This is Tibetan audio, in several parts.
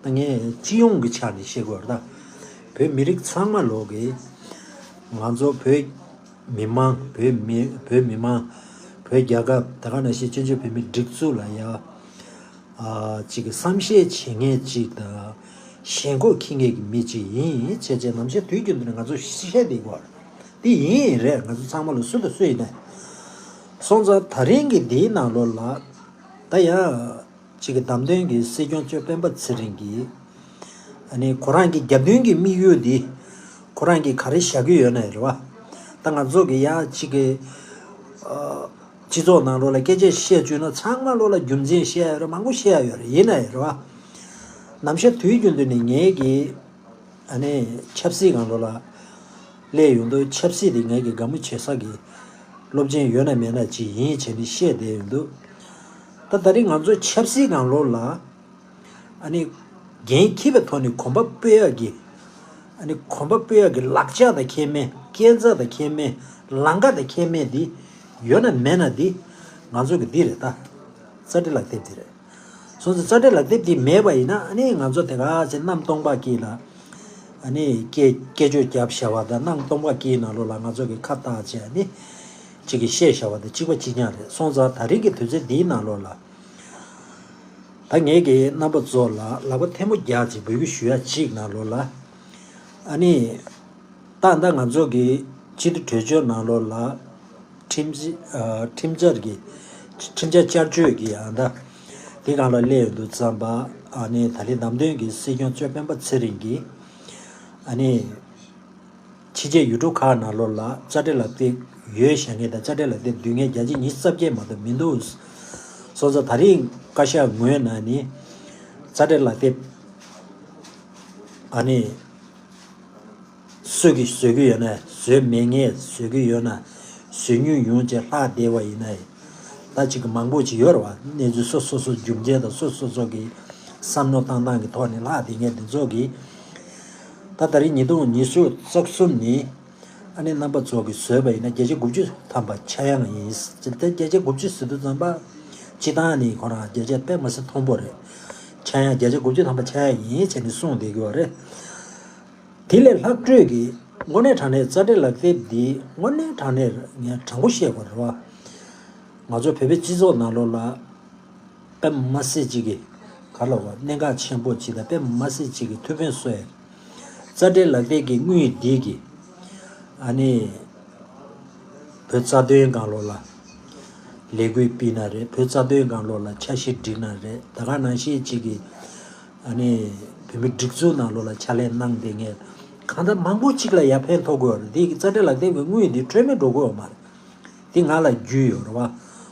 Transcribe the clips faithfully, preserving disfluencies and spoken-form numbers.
ད་ངས་སྤྱི་ཡོངས་ཀྱི་ཆ་ནས་བཤད་དགོས་རེད་ད། བོད་མི་རིགས་ཚང་མ་ལོག་གི་ང་ཚོ་བོད་མི་མང་བོད་མི་བོད་མི་མང་བོད་རྒྱལ་ཁབ་ད་ག་ནང་བཞིན་བཙན་བྱོལ་བོད་མིའི་སྒྲིག་འཛུགས་ལ་ཡ། ཨ་ཅིག་གི་བསམ་ཤེས་བྱེད་མཁན་ཅིག་དང་ཞེན་ཁོག་འཁྱེར་མཁན་གྱི་མི་ཅིག་ཡིན་བྱས་བྱས་ནམ་ཞར་དུས་རྒྱུན་དུ་ནས་ང་ཚོ་བཤད་བསྡད་ཡོད་རེད། དེ་ཡིན་རེད། ང་ཚོ་ཚང་མ་ལ་སུ་དང་སུ་ཡིན་ནའི། སོང་ཙང་ད་རིང་གི་འདིའི་ནང་ལོགས་ལ་ད་ཡང་ཅིག་གི་བདམས་ཐོན་གྱི་སྲིད་སྐྱོང་གཙོས་སྤེན་པ་ཚེ་རིང་གིས་ཨ་ནི་ཁོ་རང་གི་རྒྱབ་མདུན་གྱི་དམིགས་ཡུལ་འདི་ཁོ་རང་གིས་ག་རེ་བཞག་གི་ཡོད་ན་རེད་བ། ད་ང་ཚོ་གི་ཡང་ཅིག་གི་ཨ་སྤྱི་ཚོགས་ནང་ལོགས་ལ་སྐད་ཆ་བཤད་བཅུག་ན་ཚང་མ་ལོགས་ལ་རྒྱུ་མཚན་བཤད་ཡ་ཡོད་རེད། མང་པོ་བཤད་ཡ་ཡོད་རེད། ཡིན་ན་ཡང་རེད་བ། ནམ་ཞར་དུས་རྒྱུན་དུ་ནས་ངེད་ཀྱི་ཨ་ནི་ཆབ་སྲིད་སྒང་ལོགས་ལ་སླེབས་ཡོང་དུས་ཆབ་སྲིད་དེ་ངེད་ཀྱི་དགའ་མོས་བྱེད་ས་གི་སློབ་ཚན་ཡོད་ན་མེད་ན་ཅིག་ཡིན་བྱས་ནས་བཤད་བསྡད་ཡོང་དུས། ད་ད་རིང་ང་ཚོ་ཆབ་སྲིད་སྒང་ལོགས་ལ་ཨ་ནི་འགན་འཁྱེར་བའི་ཐོག་ནས་གོམ་པ་སྤོས་ཡག་གི་ཨ་ནི་གོམ་པ་སྤོས་ཡག་གི་ལག་ཆ་དང་ཁྱད་མེད། སྐས་འཛེག་དང་ཁྱད་མེད། ལམ་ཁ་དང་ཁྱད་མེད་དེ་ཡོད་ན་མེད་ན་དེ་ང་ཚོ་གི་འདི་རེད་ད། རྩ་ཁྲིམས་ལག་དེབ་འདི་རེད། སོང་ཙང་རྩ་ཁྲིམས་ལག་དེབ་འདི་མེད་པ་ཡིན་ན་ཨ་ནི་ང་ཚོ་དེ་ག་ཚེ་གནམ་སྟོང་པ་སྐྱིད་ལ་ཨ་ནི་སྐད་སྐད་ཅོར་རྒྱབ་བཞག་པ་དང་གནམ་སྟོང་པ་སྐྱིད་ནང་ལོགས་ལ་ང་ཚོ་གི་ཁ་བཏགས་བྱས་ཨ་ནི་གཅིག་གིས་བཤད་བཞག་པ་དང་གཅིག་པ་གཅིག་རྐྱང་རེད། སོང་ཙང་ད་རིང་གི་དུས་ཚོད་འདིའི་ནང་ལོགས་ལ་ད་ངེད་ཀྱིས་རྣམ་པ་ཚོ་ལ་ལག་པ་ཐལ་མོ་རྒྱག་ཅིག་འབོད་སྐུལ་ཞུ་ཡ་གཅིག་ནང་ལོགས་ལ་ཨ་ནི། ད་ལྟ་ང་ཚོ་གི་སྤྱི་འཐུས་གྲོས་ཆོད་ནང་ལོགས་ལ་ཁྲིམས་ཨ་ཁྲིམས་འཆར་གྱི་ཁྲིམས་འཆར་བསྐྱར་བཅོས་ཀྱི་ཨ་ད་དེ་སྒང་ལ་སླེབས་ཡོང་དུས་ཙམ་པ་ཨ་ནི་ད་ལན་བདམས་ཐོན་གྱི་སྲིད་སྐྱོང་གཙོས་སྤེན་པ་ཚེ་རིང་གིས་ཨ་ནི་ཕྱི་རྒྱལ་ཡུལ་གྲུ་ཁག་ནང་ལོགས་ལ་རྩ་ཁྲིམས་ལག་དེབ་ཡོད་བཞག་མཁན་དང་རྩ་ཁྲིམས་ལག་དེབ་བསྡུ་མཁན་བརྒྱ་ཆ་ཉི་ཤུ་རྩ་བརྒྱད་མ་གཏོགས་མི་འདུག་སོང་ཙང་ད་རིང་བཀའ་ཤག་ངོས་ནས་ནི་རྩ་ཁྲིམས་ལག་དེབ་ཨ་ནི། སུ་གིས་བཟོ་གི་ཡོད་ན། བཟོས་མེད་ངས་བཟོ་གི་ཡོད་ན། བཟོ་མྱོང་ཡོད་ཅེས་ལྷག་བསྡད་པ་ཡིན་ན། ད་ཅིག་གི་མང་པོ་ཅིག་ཡོད་རེད་བ། གནས་ཚུལ་སོ་སོ་སོ་རྒྱུ་མཚན་དང་སོ་སོ་སོ་གི་བསམ་བློ་བཏང་སྟངས་ཀྱི་ཐོག་ནས་ལྷག་བསྡད་མཁན་དེ་ཚོ་གིས། ད་ད་རིང་ཉིས་སྟོང་ཉི་ཤུ་རྩ་གསུམ་ནི་ཨ་ནི་རྣམ་པ་ཚོ་གིས་བཟོས་པ་ཡིན་ན་བརྒྱ་ཆ་དགུ་བཅུ་ཐམ་པ་ཆག་ཡག་ཡིན། དེ་བརྒྱ་ཆ་དགུ་བཅུ་ཟེར་དུས་ཙམ་པ་སྤྱིར་བཏང་ནི་ཁོ་རང་བརྒྱ་ཆ་དཔེ་མི་སྲིད་མཐོན་པོ་རེད། ཆག་ཡག་བརྒྱ་ཆ་དགུ་བཅུ་ཐམ་པ་ཆག་ཡག་ཡིན་བྱས་ནས་གསུངས་བསྡད་ཀྱི་ཡོད་རེད། དེ་ལས་ལྷག་སྤྲོས་ཀྱི་དངོས་གནས་དྲང་གནས་རྩ་ཁྲིམས་ལག་དེབ་འདི་དངོས་གནས་དྲང་གནས་ངས་དྲང་པོ་བཤད་དགོས་རེད་བ། ང་ཚོ་བོད་པའི་སྤྱི་ཚོགས་ནང་ལོགས་ལ་དཔེ་མ་སྲིད་ཅིག་གི་ག་ལ་བ་གནད་འགག་ཆེན་པོ་ཅིག་དང་དཔེ་མ་སྲིད་ཅིག་གི་ཐུགས་ཕན་གསོས། རྩ་ཁྲིམས་ལག་དེབ་ཀྱི་དངུལ་འདི་གི་ཨ་ནི་བོད་རྩ་དོན་སྒང་ལོགས་ལ་ལས་འགུལ་སྤེལ་ན་རེད། བོད་རྩ་དོན་སྒང་ལོགས་ལ་འཆར་གཞི་སྒྲིག་ན་རེད། ད་ག་ནང་བཞིན་ཅིག་གི་ཨ་ནི་བོད་མི་སྒྲིག་འཛུགས་ནང་ལོགས་ལ་ཕྱག་ལས་གནང་བསྡད་མཁན་གང་ལྟར་མང་པོ་ཅིག་ལ་ཡར་ཕན་ཐོགས་ཀྱི་ཡོད་རེད། འདི་གི་རྩ་ཁྲིམས་ལག་དེབ་ཀྱི་དངུལ་འདི་འཕྲོས་མེད་འགྲོ་གི་ཡོད་མ་རེད། འདི་ང་ལ་རྒྱུས་ཡོད་རེད་བ།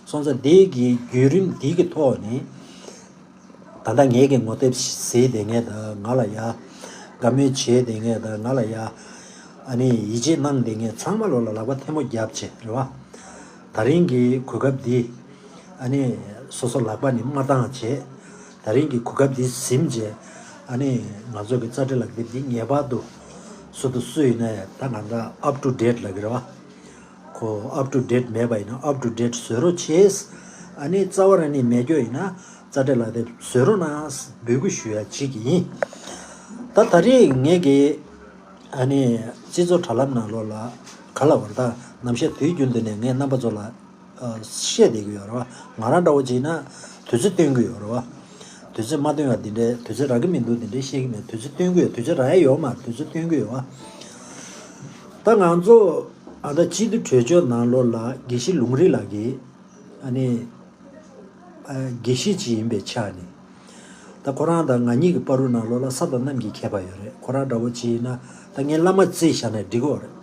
སོང་ཙང་འདི་གི་བརྒྱུད་རིམ་འདི་གི་ཐོག་ནས་ད་ལྟ་ངེད་ཀྱི་ངོ་དེབ་གཟིགས་བསྡད་མཁན་དང་ང་ལ་ཡ་དགའ་མོས་བྱས་བསྡད་མཁན་དང་ང་ལ་ཡ་ཨ་ནི་ཡིད་ཆེས་གནང་བསྡད་མཁན་ཚང་མ་ལོགས་ལ་ལག་པ་ཐལ་མོ་རྒྱབ་བྱས་རེད་བ། ད་རིང་གི་གོ་སྐབས་འདི་ཨ་ནི་སོ་སོ་ལག་པ་ནས་མ་བཏང་བྱས། ད་རིང་གི་གོ་སྐབས་འདི་ཟིན་བྱས་ཨ་ནི་ང་ཚོ་གི་རྩ་ཁྲིམས་ལག་དེབ་འདི་ངེས་པར་དུ་སུ་དང་སུ་ཡིན་ན་ཡང་ད་ང་ད་up to date་ལབ་ཀྱི་རེད་བ། ཁོ་up to date་མེད་པ་ཡིན་ན་up to date་བཟོ་རོགས་བྱས། ཨ་ནི་རྩ་བ་རང་ནས་མེད་རྒྱུ་ཡིན་ན་རྩ་ཁྲིམས་ལག་དེབ་བཟོ་རོགས་གནང་འབོད་སྐུལ་ཞུ་ཡ་གཅིག་ཡིན། ད་ད་རེས་ངེད་ཀྱི་ཨ་ནི་སྤྱི་ཚོགས་དྲ་ལམ་ནང་ལོགས་ལ་ག་ལ་བར་ད་ནམ་ཞག་དུས་རྒྱུན་དུ་ནས་ངས་རྣམ་པ་ཚོ་ལ་བཤད་བསྡད་ཀྱི་ཡོད་རེད་བ། ང་རང་འདྲ་བོ་བྱས་ན་དུས་ཚོད་སྟོན་གྱི་ཡོད་རེད་བ། དུས་ཚོད་མ་སྟོན་པ་འདི་འདྲའི་དུས་ཚོད་རག་གི་མི་འདུག་འདི་འདྲའི་བཤད་ཀྱི་མེད། དུས་ཚོད་སྟོན་གྱི་ཡོད། དུས་ཚོད་རག་ཡ་ཡོད་མ་རེད། དུས་ཚོད་སྟོན་གྱི་ཡོད་བ། ད་ང་ཚོ་ཨ་ད་སྤྱི་འཐུས་གྲོས་ཆོད་ནང་ལོགས་ལ་དགེ་བཤེས་ལུང་རིགས་ལགས་ཀྱིས་ཨ་ནི་ཨ་དགེ་བཤེས་ཅིག་ཡིན་པའི་ཆ་ནས་ད་ཁོ་རང་དང་ང་གཉིས་ཀྱི་བར་དུ་ནང་ལོགས་ལ་ས་དང་གནམ་གྱི་ཁྱད་པར་ཡོད་རེད། ཁོ་རང་འདྲ་བོ་ཅིག་ཡིན་ན་ད་ངས་བླ་མ་རྩིས་བཞག་ན་འགྲིག་གི་ཡོད་རེད།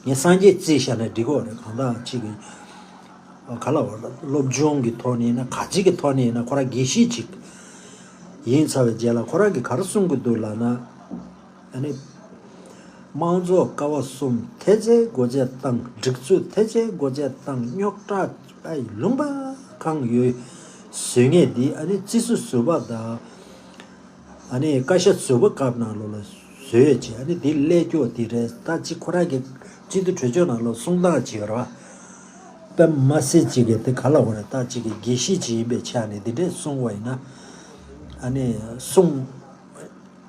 ངས་སངས་རྒྱས་རྩིས་བཞག་ན་འགྲིག་གི་ཡོད་རེད། གང་ལྟར་ཅིག་གི་ག་ལ་བ་ལ་སློབ་སྦྱོང་གི་ཐོག་ནས་ཡིན་ན་ག་ཅིག་གི་ཐོག་ནས་ཡིན་ན་ཁོ་རང་དགེ་བཤེས་ཅིག་ཡིན་ཚར་བའི་རྗེས་ལ་ཁོ་རང་གིས་ག་རེ་གསུང་གི་འདུག་ལབ་ན། ཨ་ནི། དམངས་གཙོ་ཀ་བ་གསུམ་ཐེལ་ཙེ་སྒོ་འབྱེད་བཏང་། སྒྲིག་འཛུགས་ཐེལ་ཙེ་སྒོ་འབྱེད་བཏང་། རྙོག་དྲ་ཨ་ཡི་ལུང་པ་གང་ཡོད་བཟོས་ངེས་འདི་ཨ་ནི་རྩིས་སུ་ཟུར་པ་དང་། ཨ་ནི་བཀའ་ཤག་ཟུར་པ་སྐབས་ནང་ལོགས་ལ་བཟོས་ཡོད་ཅེས་ཨ་ནི་འདི་ཀླད་ཀྱོག་འདི་རེད། ད་ཅི་ཁོ་རང་གི་སྤྱི་འཐུས་གྲོས་ཆོད་ནང་ལོགས་གསུང་སྟངས་ཅིག་ཡོད་རེད་བ། དཔེ་མ་སྲིད་ཅིག་གི་དེ་ག་ལ་བ་རེད། ད་ཅིག་གི་དགེ་བཤེས་ཅིག་ཡིན་པའི་ཆ་ནས་འདི་འདྲས་གསུང་བ་ཡིན་ན་ཨ་ནི་གསུང་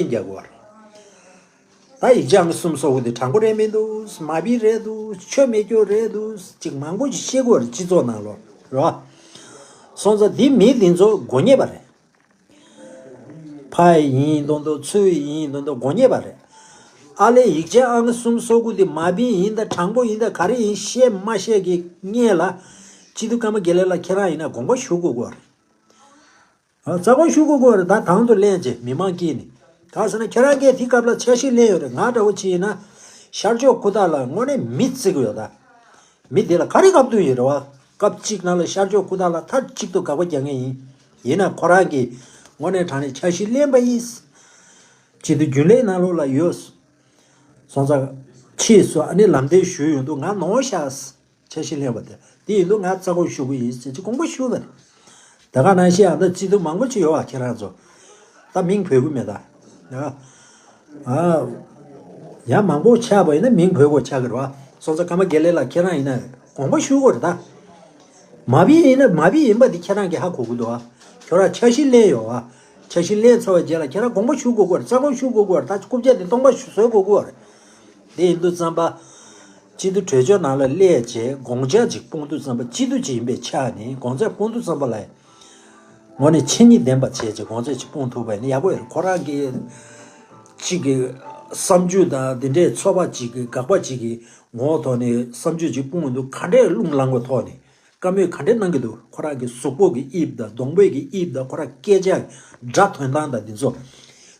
ལན་རྒྱག་དགོས་པ་རེད། ད་ཡིག་ཆ་ཨང་གསུམ་སོགས་དེ་དྲང་པོ་རེད་མི་འདུག་མ་བི་རེད་འདུག་ཆོས་མེད་རྒྱུ་རེད་འདུག་ཅིག་མང་པོ་ཞིག་བཤད་དགོས་རེད་སྤྱི་ཚོགས་ནང་ལོགས་རེད་བ། སོང་ཙང་འདི་མི་འདི་ཚོ་དགོས་ངེས་པ་རེད། ཕ་ཡིན་མདོག་མདོག་ཚུ་ཡིན་མདོག་མདོག་དགོས་ངེས་པ་རེད། ཨ་ལས་ཡིག་ཆ་ཨང་གསུམ་སོ་དགུ་དེ་མ་བིན་ཡིན་ད་དྲང་པོ་ཡིན་ད་ག་རེ་ཡིན་ཤེས་མ་ཤེས་ཀྱི་སྔས་ལ། སྤྱི་འཐུས་ཀརྨ་དགེ་ལེགས་ལགས་ཁྱེད་རང་ཡིན་ན་དགོངས་པ་ཞུ་དགོས་ཀྱི་ཡོད་རེད། ཨ། རྩ་དགོངས་ཞུ་དགོས་ཀྱི་ཡོད་རེད། ད་དང་དུ་ལེན་བྱེད་མི་མང་སྐྱིད་ནི། གང་ཟེར་ན་ཁྱེད་རང་གིས་དེ་སྐབས་ལ་འཆར་གཞི་ལེན་ཡོད་རེད། ང་འདྲ་བོ་ཅིག་ཡིན་ན་ཤར་ཕྱོགས་ཁུག་རྟ་ལ་དངོས་གནས་མི་བརྩི་གི་ཡོད་ད། མི་དེ་ལ་ག་རེ་བཀའ་བསྡུར་ཡོད་རེད་བ། སྐབས་གཅིག་ནང་ལ་ཤར་ཕྱོགས་ཁུག་རྟ་ལ་མཐའ་གཅིག་ཏུ་དགག་པ་རྒྱག་མཁན་ཡིན། ཡིན་ན་ཁོ་རང་གིས་དངོས་གནས་དྲང་གནས་འཆར་གཞི་ལེན་པ་ཡིན། སྤྱི་འཐུས་རྒྱུན་ལས་ནང་ལོགས་ལ་ཡོད། སོང་ཙང་ཕྱིས་སུ་ཨ་ནི་ལམ་སྟོན་ཞུས་ཡོང་དུས་ང་ནོར་ཤག་འཆར་གཞི་ལེན་པ་དེ་དེ་ཡིན་དུས་ང་རྩ་དགོངས་ཞུ་གི་ཡིན་ཟེར་གྱི་དགོངས་པ་ཞུ་བ་རེད། དེ་ག་ནང་བཞིན་ཨ་ད་སྤྱི་འཐུས་མང་པོ་ཅིག་ཡོད་བ་ཁྱེད་རང་ཚོ། ད་མིང་འབོད་གི་མེད་ད། ཨ། ཡང་མང་པོ་ཆགས་པ་ཡིན་ན་མིང་འབོད་དགོས་ཆགས་ཀྱི་རེད་བ། སོང་ཙང་ཀརྨ་དགེ་ལེགས་ལགས་ཁྱེད་རང་ཡིན་ན་དགོངས་པ་ཞུ་དགོས་རེད་ད། མ་བི་ཡིན་ན་མ་བི་ཡིན་པ་འདི་ཁྱེད་རང་གིས་ཧ་གོ་གི་འདུག་ཨ། ཁྱོད་རང་འཆར་གཞི་ལེན་ཡོད་ཨ། འཆར་གཞི་ལེན་ཚར་བའི་རྗེས་ལ་ཁྱེད་རང་དགོངས་པ་ཞུ་དགོས་ཀྱི་རེད། རྩ་དགོངས་ཞུ་དགོས་ཀྱི་རེད། ད་རྐུབ་བཀྱག་འདི་སྟོང་པ་བཟོ་དགོས་ཀྱི་རེད། དེ་ཡིན་དུས་ཙམ་པ། སྤྱི་འཐུས་གྲོས་ཆོད་ནང་ལ་སླེབས་བྱས་དགོངས་འཆར་ཅིག་སྤུངས་དུས་ཙམ་པ་སྤྱི་འཐུས་ཅིག་ཡིན་པའི་ཆ་ནས་དགོངས་འཆར་སྤུངས་དུས་ཙམ་པ་ལ། དངོས་གནས་ཆེ་ཉིད་ལྡན་པ་བྱས་བྱས་དགོངས་འཆར་ཅིག་སྤུངས་ཐུབ་པ་ཡིན་ན་ཡག་པོ་ཡོད་རེད། ཁོ་རང་གི་གཅིག་གི་བསམ་ཚུལ་དང་དེ་འདྲའི་ཚོར་བ་གཅིག་གི་དགག་པ་གཅིག་གི་ངོ་བོ་ཐོག་ནས་བསམ་ཚུལ་གཅིག་སྤུངས་འདུག་ག་འདྲའི་རླུང་ལངས་པའི་ཐོག་ནས་བཀའ་མོལ་ག་འདྲས་གནང་གི་འདུག་ཁོ་རང་གི་གཟུགས་པོ་གི་དབྱིབས་དང་གདོང་པའི་གི་དབྱིབས་དང་ཁོ་རང་སྐད་ཆ་སྒྲ་འདོན་སྟངས་དང་འདི་ཚོ་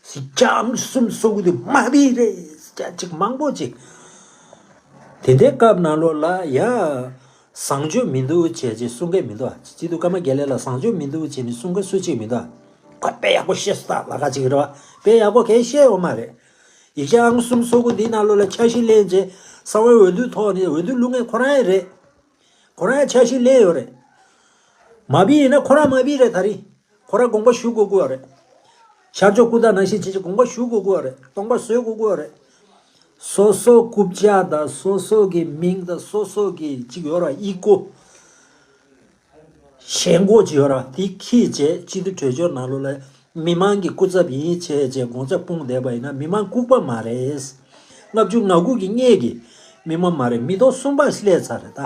ཞིག་ཅང་གསུམ་སོ་དགུ་དེ་མ་བི་རེད་ཅག་ཅིག་མང་པོ་ཅིག་དེ་འདྲའི་སྐབས་ནང་ལོགས་ལ་ཡ། བཟང་སྤྱོད་མི་འདུག་བྱས་ཅེས་གསུང་མཁན་མི་འདུག་སྤྱི་འཐུས་ཀརྨ་དགེ་ལེགས་ལ་བཟང་སྤྱོད་མི་འདུག་བྱས་ནས་གསུང་མཁན་སུ་གཅིག་མི་འདུག་ཁོ་དཔེ་ཡག་པོ་བཤད་སོང་ད་ལ་ཁ་ཅིག་རེད་བ། དཔེ་ཡག་པོ་གས་བཤད་ཡོད་མ་རེད། ཡིག་ཆ་ཨང་གསུམ་སོ་དགུ་འདིའི་ནང་ལོགས་ལ་འཆར་གཞི་ལེན་བྱས་གསང་བའི་འོས་བསྡུའི་ཐོག་ནས་འོས་བསྡུ་བླུག་མཁན་ཁོ་རང་ཡང་རེད། ཁོ་རང་ཡང་འཆར་གཞི་ལེན་ཡོད་རེད། མ་བི་ཡིན་ན་ཁོ་རང་མ་བི་རེད་ད་རེད། ཁོ་རང་དགོངས་པ་ཞུ་དགོས་ཀྱི་ཡོད་རེད། ཤར་ཕྱོགས་ཁུག་རྟ་ནང་བཞིན་བྱེད་ཅིག་དགོངས་པ་ཞུ་དགོས་ཀྱི་ཡོད་རེད། སྟོང་པ་བཟོ་དགོས་ཀྱི་ཡོད་རེད། སོ་སོ་རྐུབ་བཀྱག་དང་སོ་སོ་གི་མིང་དང་སོ་སོ་གི་ཅིག་ཡོད་ར་ཡིག་མགོ། ཞེན་ཁོག་ཅིག་ཡོད་ར་དེ་ཁྱེར་བྱས་སྤྱི་འཐུས་གྲོས་ཆོད་ནང་ལོགས་ལ་མི་མང་གི་སྐུ་ཚབ་ཡིན་བྱས་བྱས་དགོངས་ཚུལ་སྤུངས་བསྡད་པ་ཡིན་ན་མི་མང་ལྐུགས་པ་མ་རེད། ལྔ་བཅུ་ང་དགུ་གི་སྔས་ཀྱི་མི་མང་མ་རེད། མི་ཐོག་གསུམ་པ་སླེབས་ཚར་རེད་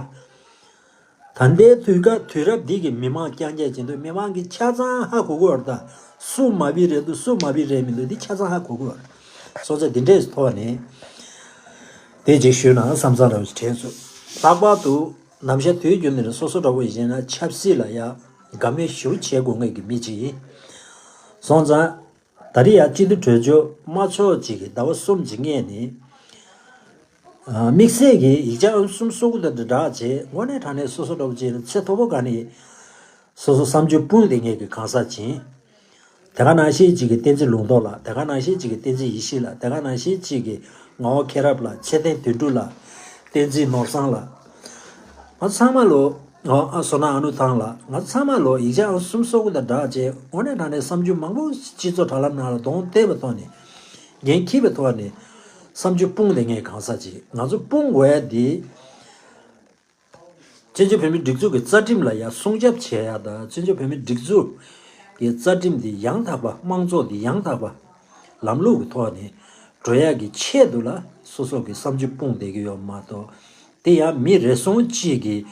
ད། ད་ལྟའི་དུས་སྐབས་དུས་རབས་འདི་གི་མི་མང་རྐྱང་རྐྱང་བྱེད་དུས་མི་མང་གི་ཆ་ཚང་ཧ་གོ་གི་ཡོད་རེད་ད། སུ་མ་བི་རེད་འདུག་སུ་མ་བི་རེད་མི་འདུག་འདི་ཆ་ཚང་ཧ་གོ་གི་ཡོད་རེད། སོང་ཙང་འདི་འདྲའི་ཐོག་ནས་དེ་ཅིག་ཞུས་ན་བསམ་བསམ་རང་དྲན་སོང་། ལྷག་པར་དུ་ནམ་ཞག་དུས་རྒྱུན་ནས་སོ་སོ་འདྲ་བོ་ཡིན་ན་ཆབ་སྲིད་ལ་ཡ་དགའ་མོས་ཞེ་པོ་བྱེད་དགོས་ངེས་ཀྱི་མི་ཅིག་ཡིན། སོང་ཙང་། ད་རེས་ཡང་སྤྱི་འཐུས་གྲོས་ཆོད་མ་ཚོགས་ཅིག་གི་ཟླ་བ་གསུམ་གྱི་སྔས་ནས། ཨ། དམིགས་བསལ་གྱི་ཡིག་ཆ་ཨང་གསུམ་སོ་དགུ་དང་སྦྲགས་བྱས་དངོས་གནས་དྲང་གནས་སོ་སོ་འདྲ་བོ་བྱས་ནས་ཚེ་མཐོ་པོ་ག་ནས་སོ་སོ་བསམ་ཚུལ་སྤུངས་ཏེ་ངས་ཀྱི་གང་ཟག་ཅིག་དེ་ག་ནང་བཞིན་ཅིག་གི་བསྟན་འཛིན་ལུང་རྟོགས་ལགས། དེ་ག་ནང་བཞིན་ཅིག་གི་བསྟན་འཛིན་ཡེ་ཤེས་ལགས། དེ་ག་ནང་བཞིན་ཅིག་གི་ངག་དབང་མཁྱེན་རབ་ལགས། ཚེ་བརྟན་དོན་གྲུབ་ལགས། བསྟན་འཛིན་ནོར་བཟང་ལགས། ང་ཚང་མ་ལོ། ཨ། ཨ། བསོད་ནམས་ཨ་ནུ་ཐང་ལགས། ང་ཚང་མ་ལོ་ཡིག་ཆ་ཨང་གསུམ་སོ་དགུ་དང་སྦྲགས་བྱས་དངོས་གནས་དྲང་གནས་བསམ་ཚུལ་མང་པོ་སྤྱི་ཚོགས་དྲ་ལམ་ནང་ལ་གདོང་བསྟན་པའི་ཐོག་ནས་འགན་འཁྱེར་བའི་ཐོག་ནས་བསམ་ཚུལ་སྤུངས་ཏེ་ངས་གང་ཟག་ཅིག་ང་ཚོ་སྤུངས་དགོས་ཡ་འདི། བཙན་བྱོལ་བོད་མིའི་སྒྲིག་འཛུགས་ཀྱི་རྩ་ཁྲིམས་ལ་ཡང་སྲུང་སྐྱོབ་བྱེད་ཡ་དང་བཙན་བྱོལ་བོད་མིའི་སྒྲིག་འཛུགས་ཀྱི་རྩ་ཁྲིམས་འདི་ཡང་དག་པ་དམངས་གཙོ་འདི་ཡང་དག་པ་ལམ་ལུགས་ཀྱི་ཐོག་ནས་འགྲོ་ཡ་གི་ཆེད་དུ་ལ་སོ་སོ་གི་བསམ་ཚུལ་སྤུངས་བསྡད་ཀྱི་ཡོད་མ་གཏོགས། དེ་ཡང་མི་རེ་ཟུང་གཅིག་གི་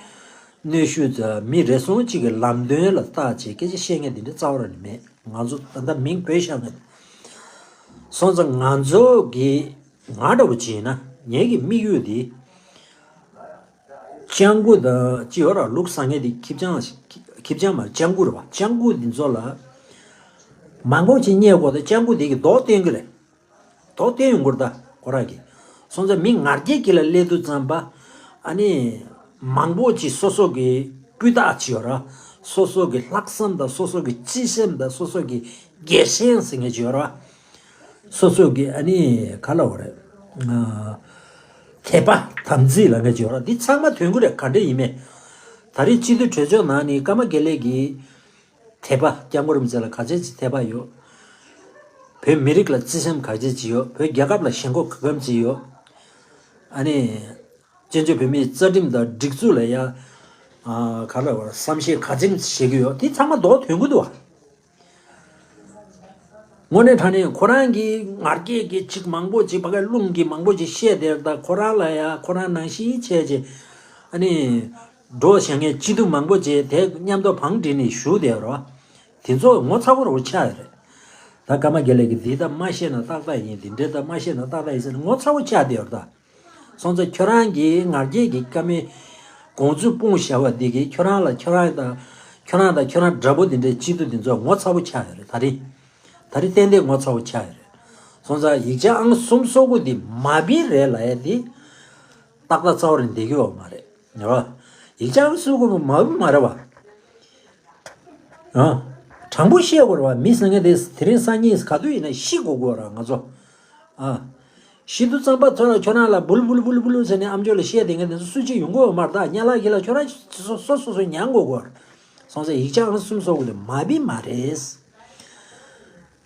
གནོན་ཤུགས་དང་མི་རེ་ཟུང་གཅིག་གི་ལམ་སྟོན་ལ་བལྟ་བྱས་སྐད་ཆ་བཤད་མཁན་དེ་འདྲ་རྩ་བ་རང་ནས་མེད། ང་ཚོ་ད་ལྟ་མིང་བོས་བཞག་མཁན། སོང་ཙང་ང་ཚོ་གི་ང་འདྲ་བོ་ཅིག་ཡིན་ན་ངེད་ཀྱི་དམིགས་ཡུལ་དེ་སྤྱང་ཀི་དང་ཅི་ཡོད་ར་ལུག་ཟ་མཁན་དེ་ཁེར་རྐྱང་ཁེར་རྐྱང་མ་རེད། སྤྱང་ཀི་རེད་བ། སྤྱང་ཀི་དེ་ཚོ་ལ་མང་པོ་ཅིག་བརྙས་དགོས་ད་སྤྱང་ཀི་དེ་གི་མདོག་བསྟན་གི་རེད། མདོག་བསྟན་ཡོང་གི་རེད་ད་ཁོ་རང་གི། སོང་ཙང་མི་ང་རྒྱལ་གྱི་ལ་སླེབས་དུས་ཙམ་པ་ཨ་ནི་མང་པོ་ཅིག་སོ་སོ་གི་སྤུས་དག་ཅིག་ཡོད་ར། སོ་སོ་གི་ལྷག་བསམ་དང་སོ་སོ་གི་བརྩེ་སེམས་དང་སོ་སོ་གི་རྒྱལ་སེམས་ཟེར་མཁན་ཅིག་ཡོད་ར། སོ་སོ་གི་ཨ་ནི་ག་ལབ་དགོས་རེད། ཨ། དད་པ་དམ་ཚིག་ལབ་མཁན་ཅིག་ཡོད་ར། འདི་ཚང་མ་དོན་གྱི་རེད། ག་འདྲ་ཡིན་མིན། ད་རེས་སྤྱི་འཐུས་གྲོས་ཆོད་ནང་ནས་ཀརྨ་དགེ་ལེགས་ཀྱིས་དད་པ། སྐྱབས་མགོན་རིན་པོ་ཆེ་ལ་ག་ཚད་ཅིག་དད་པ་ཡོད། བོད་མི་རིགས་ལ་བརྩེ་སེམས་ག་ཚད་ཅིག་ཡོད། བོད་རྒྱལ་ཁབ་ལ་ཞེན་ཁོག་ག་གམ་ཅིག་ཡོད། ཨ་ནི། བཙན་བྱོལ་བོད་མིའི་རྩ་ཁྲིམས་དང་སྒྲིག་འཛུགས་ལ་ཡ། ཨ། ག་ལབ་དགོས་རེད། བསམ་ཤེས་ག་ཚད་ཅིག་བྱེད་ཀྱི་ཡོད། འདི་ཚང་མ་མདོག་དོན་གྱི་འདུག་བ། དངོས་གནས་དྲང་གནས་ཁོ་རང་གིས་ང་རྒྱལ་གྱི་ཅིག་མང་པོ་ཅིག་ཕ་གིའི་རླུང་གིས་མང་པོ་ཅིག་བཤད་བསྡད་ད་ཁོ་རང་ལ་ཡ་ཁོ་རང་ནང་བཞིན་བྱས་ཅིག་ཨ་ནི་འགྲོ་བཞག་མཁན་སྤྱི་འཐུས་མང་པོ་ཅིག་དེ་མཉམ་དུ་བང་བསྒྲིགས་ནས་བཞུགས་བསྡད་རོ། དེ་ཚོ་ངོ་ཚ་པོ་རུ་ཆགས་ཡོད་རེད། ད་ཀརྨ་དགེ་ལེགས་ཀྱིས་འདི་ད་མ་ཤེས་ན་ཏག་ཏག་ཡིན། འདི་འདྲའི་ད་མ་ཤེས་ན་ཏག་ཏག་ཡིན་ཟེར་ནས་ངོ་ཚ་བོ་ཆགས་བསྡད་ཡོད་རེད་ད། སོང་ཙང་ཁྱོད་རང་གིས་ང་རྒྱལ་གྱི་ཀ་མེད་དགོངས་ཚུལ་སྤུངས་བཞག་པ་འདི་གིས་ཁྱོད་རང་ལ་ཁྱོད་རང་དང་ཁྱོད་རང་དང་ཁྱོད་རང་འདྲ་པོ་འདི་འདྲའི་སྤྱི་འཐུས་འདི་ཚོ་ངོ་ཚ་བོ་ཆགས་ཡོད་རེད། ད་རིང་ད་རིང་ཏན་ཏན་ངོ་ཚ་བོ་ཆགས་ཡོད་རེད། སོང་ཙང་ཡིག་ཆ་ཨང་གསུམ་སོ་དགུ་འདི་མ་བིན་རེད་ལབ་ཡ་འདི་ཏག་ཏག་རྩ་བ་རེད། འདེགས་ཀྱི་ཡོད་མ་རེད། རེད་བ། ཡིག་ཆ་ཨང་གསུམ་སོ་དགུ་མ་བིན་མ་རེད་བ། ཨ། དྲང་པོ་བཤད་དགོས་རེད་བ། མི་ཟེར་མཁན་དེ་དེ་རིང་སང་ཉིན་ག་དུས་ཡིན་ན་ཤི་དགོས་དགོས་ར་ང་ཚོ། ཨ། ཤི་དུས་ཙམ་པ་ཚོ་ལ་ཁྱོད་རང་ལ་འབུལ་འབུལ་འབུལ་འབུལ་ཟེར་ནས་ཨམ་ཅོག་ལ་བཤད་བསྡད་མཁན་དེ་ཚོ་སུ་གཅིག་ཡོང་གི་ཡོད་མ་རེད་ད། སྙན་ལག་གི་ལ་ཁྱོད་རང་སོ་སོ་སོ་སོ་མྱང་དགོས་དགོས་ར། སོང་ཙང་ཡིག་ཆ་ཨང་གསུམ་སོ་དགུ་དེ་མ་བིན་མ་རེད།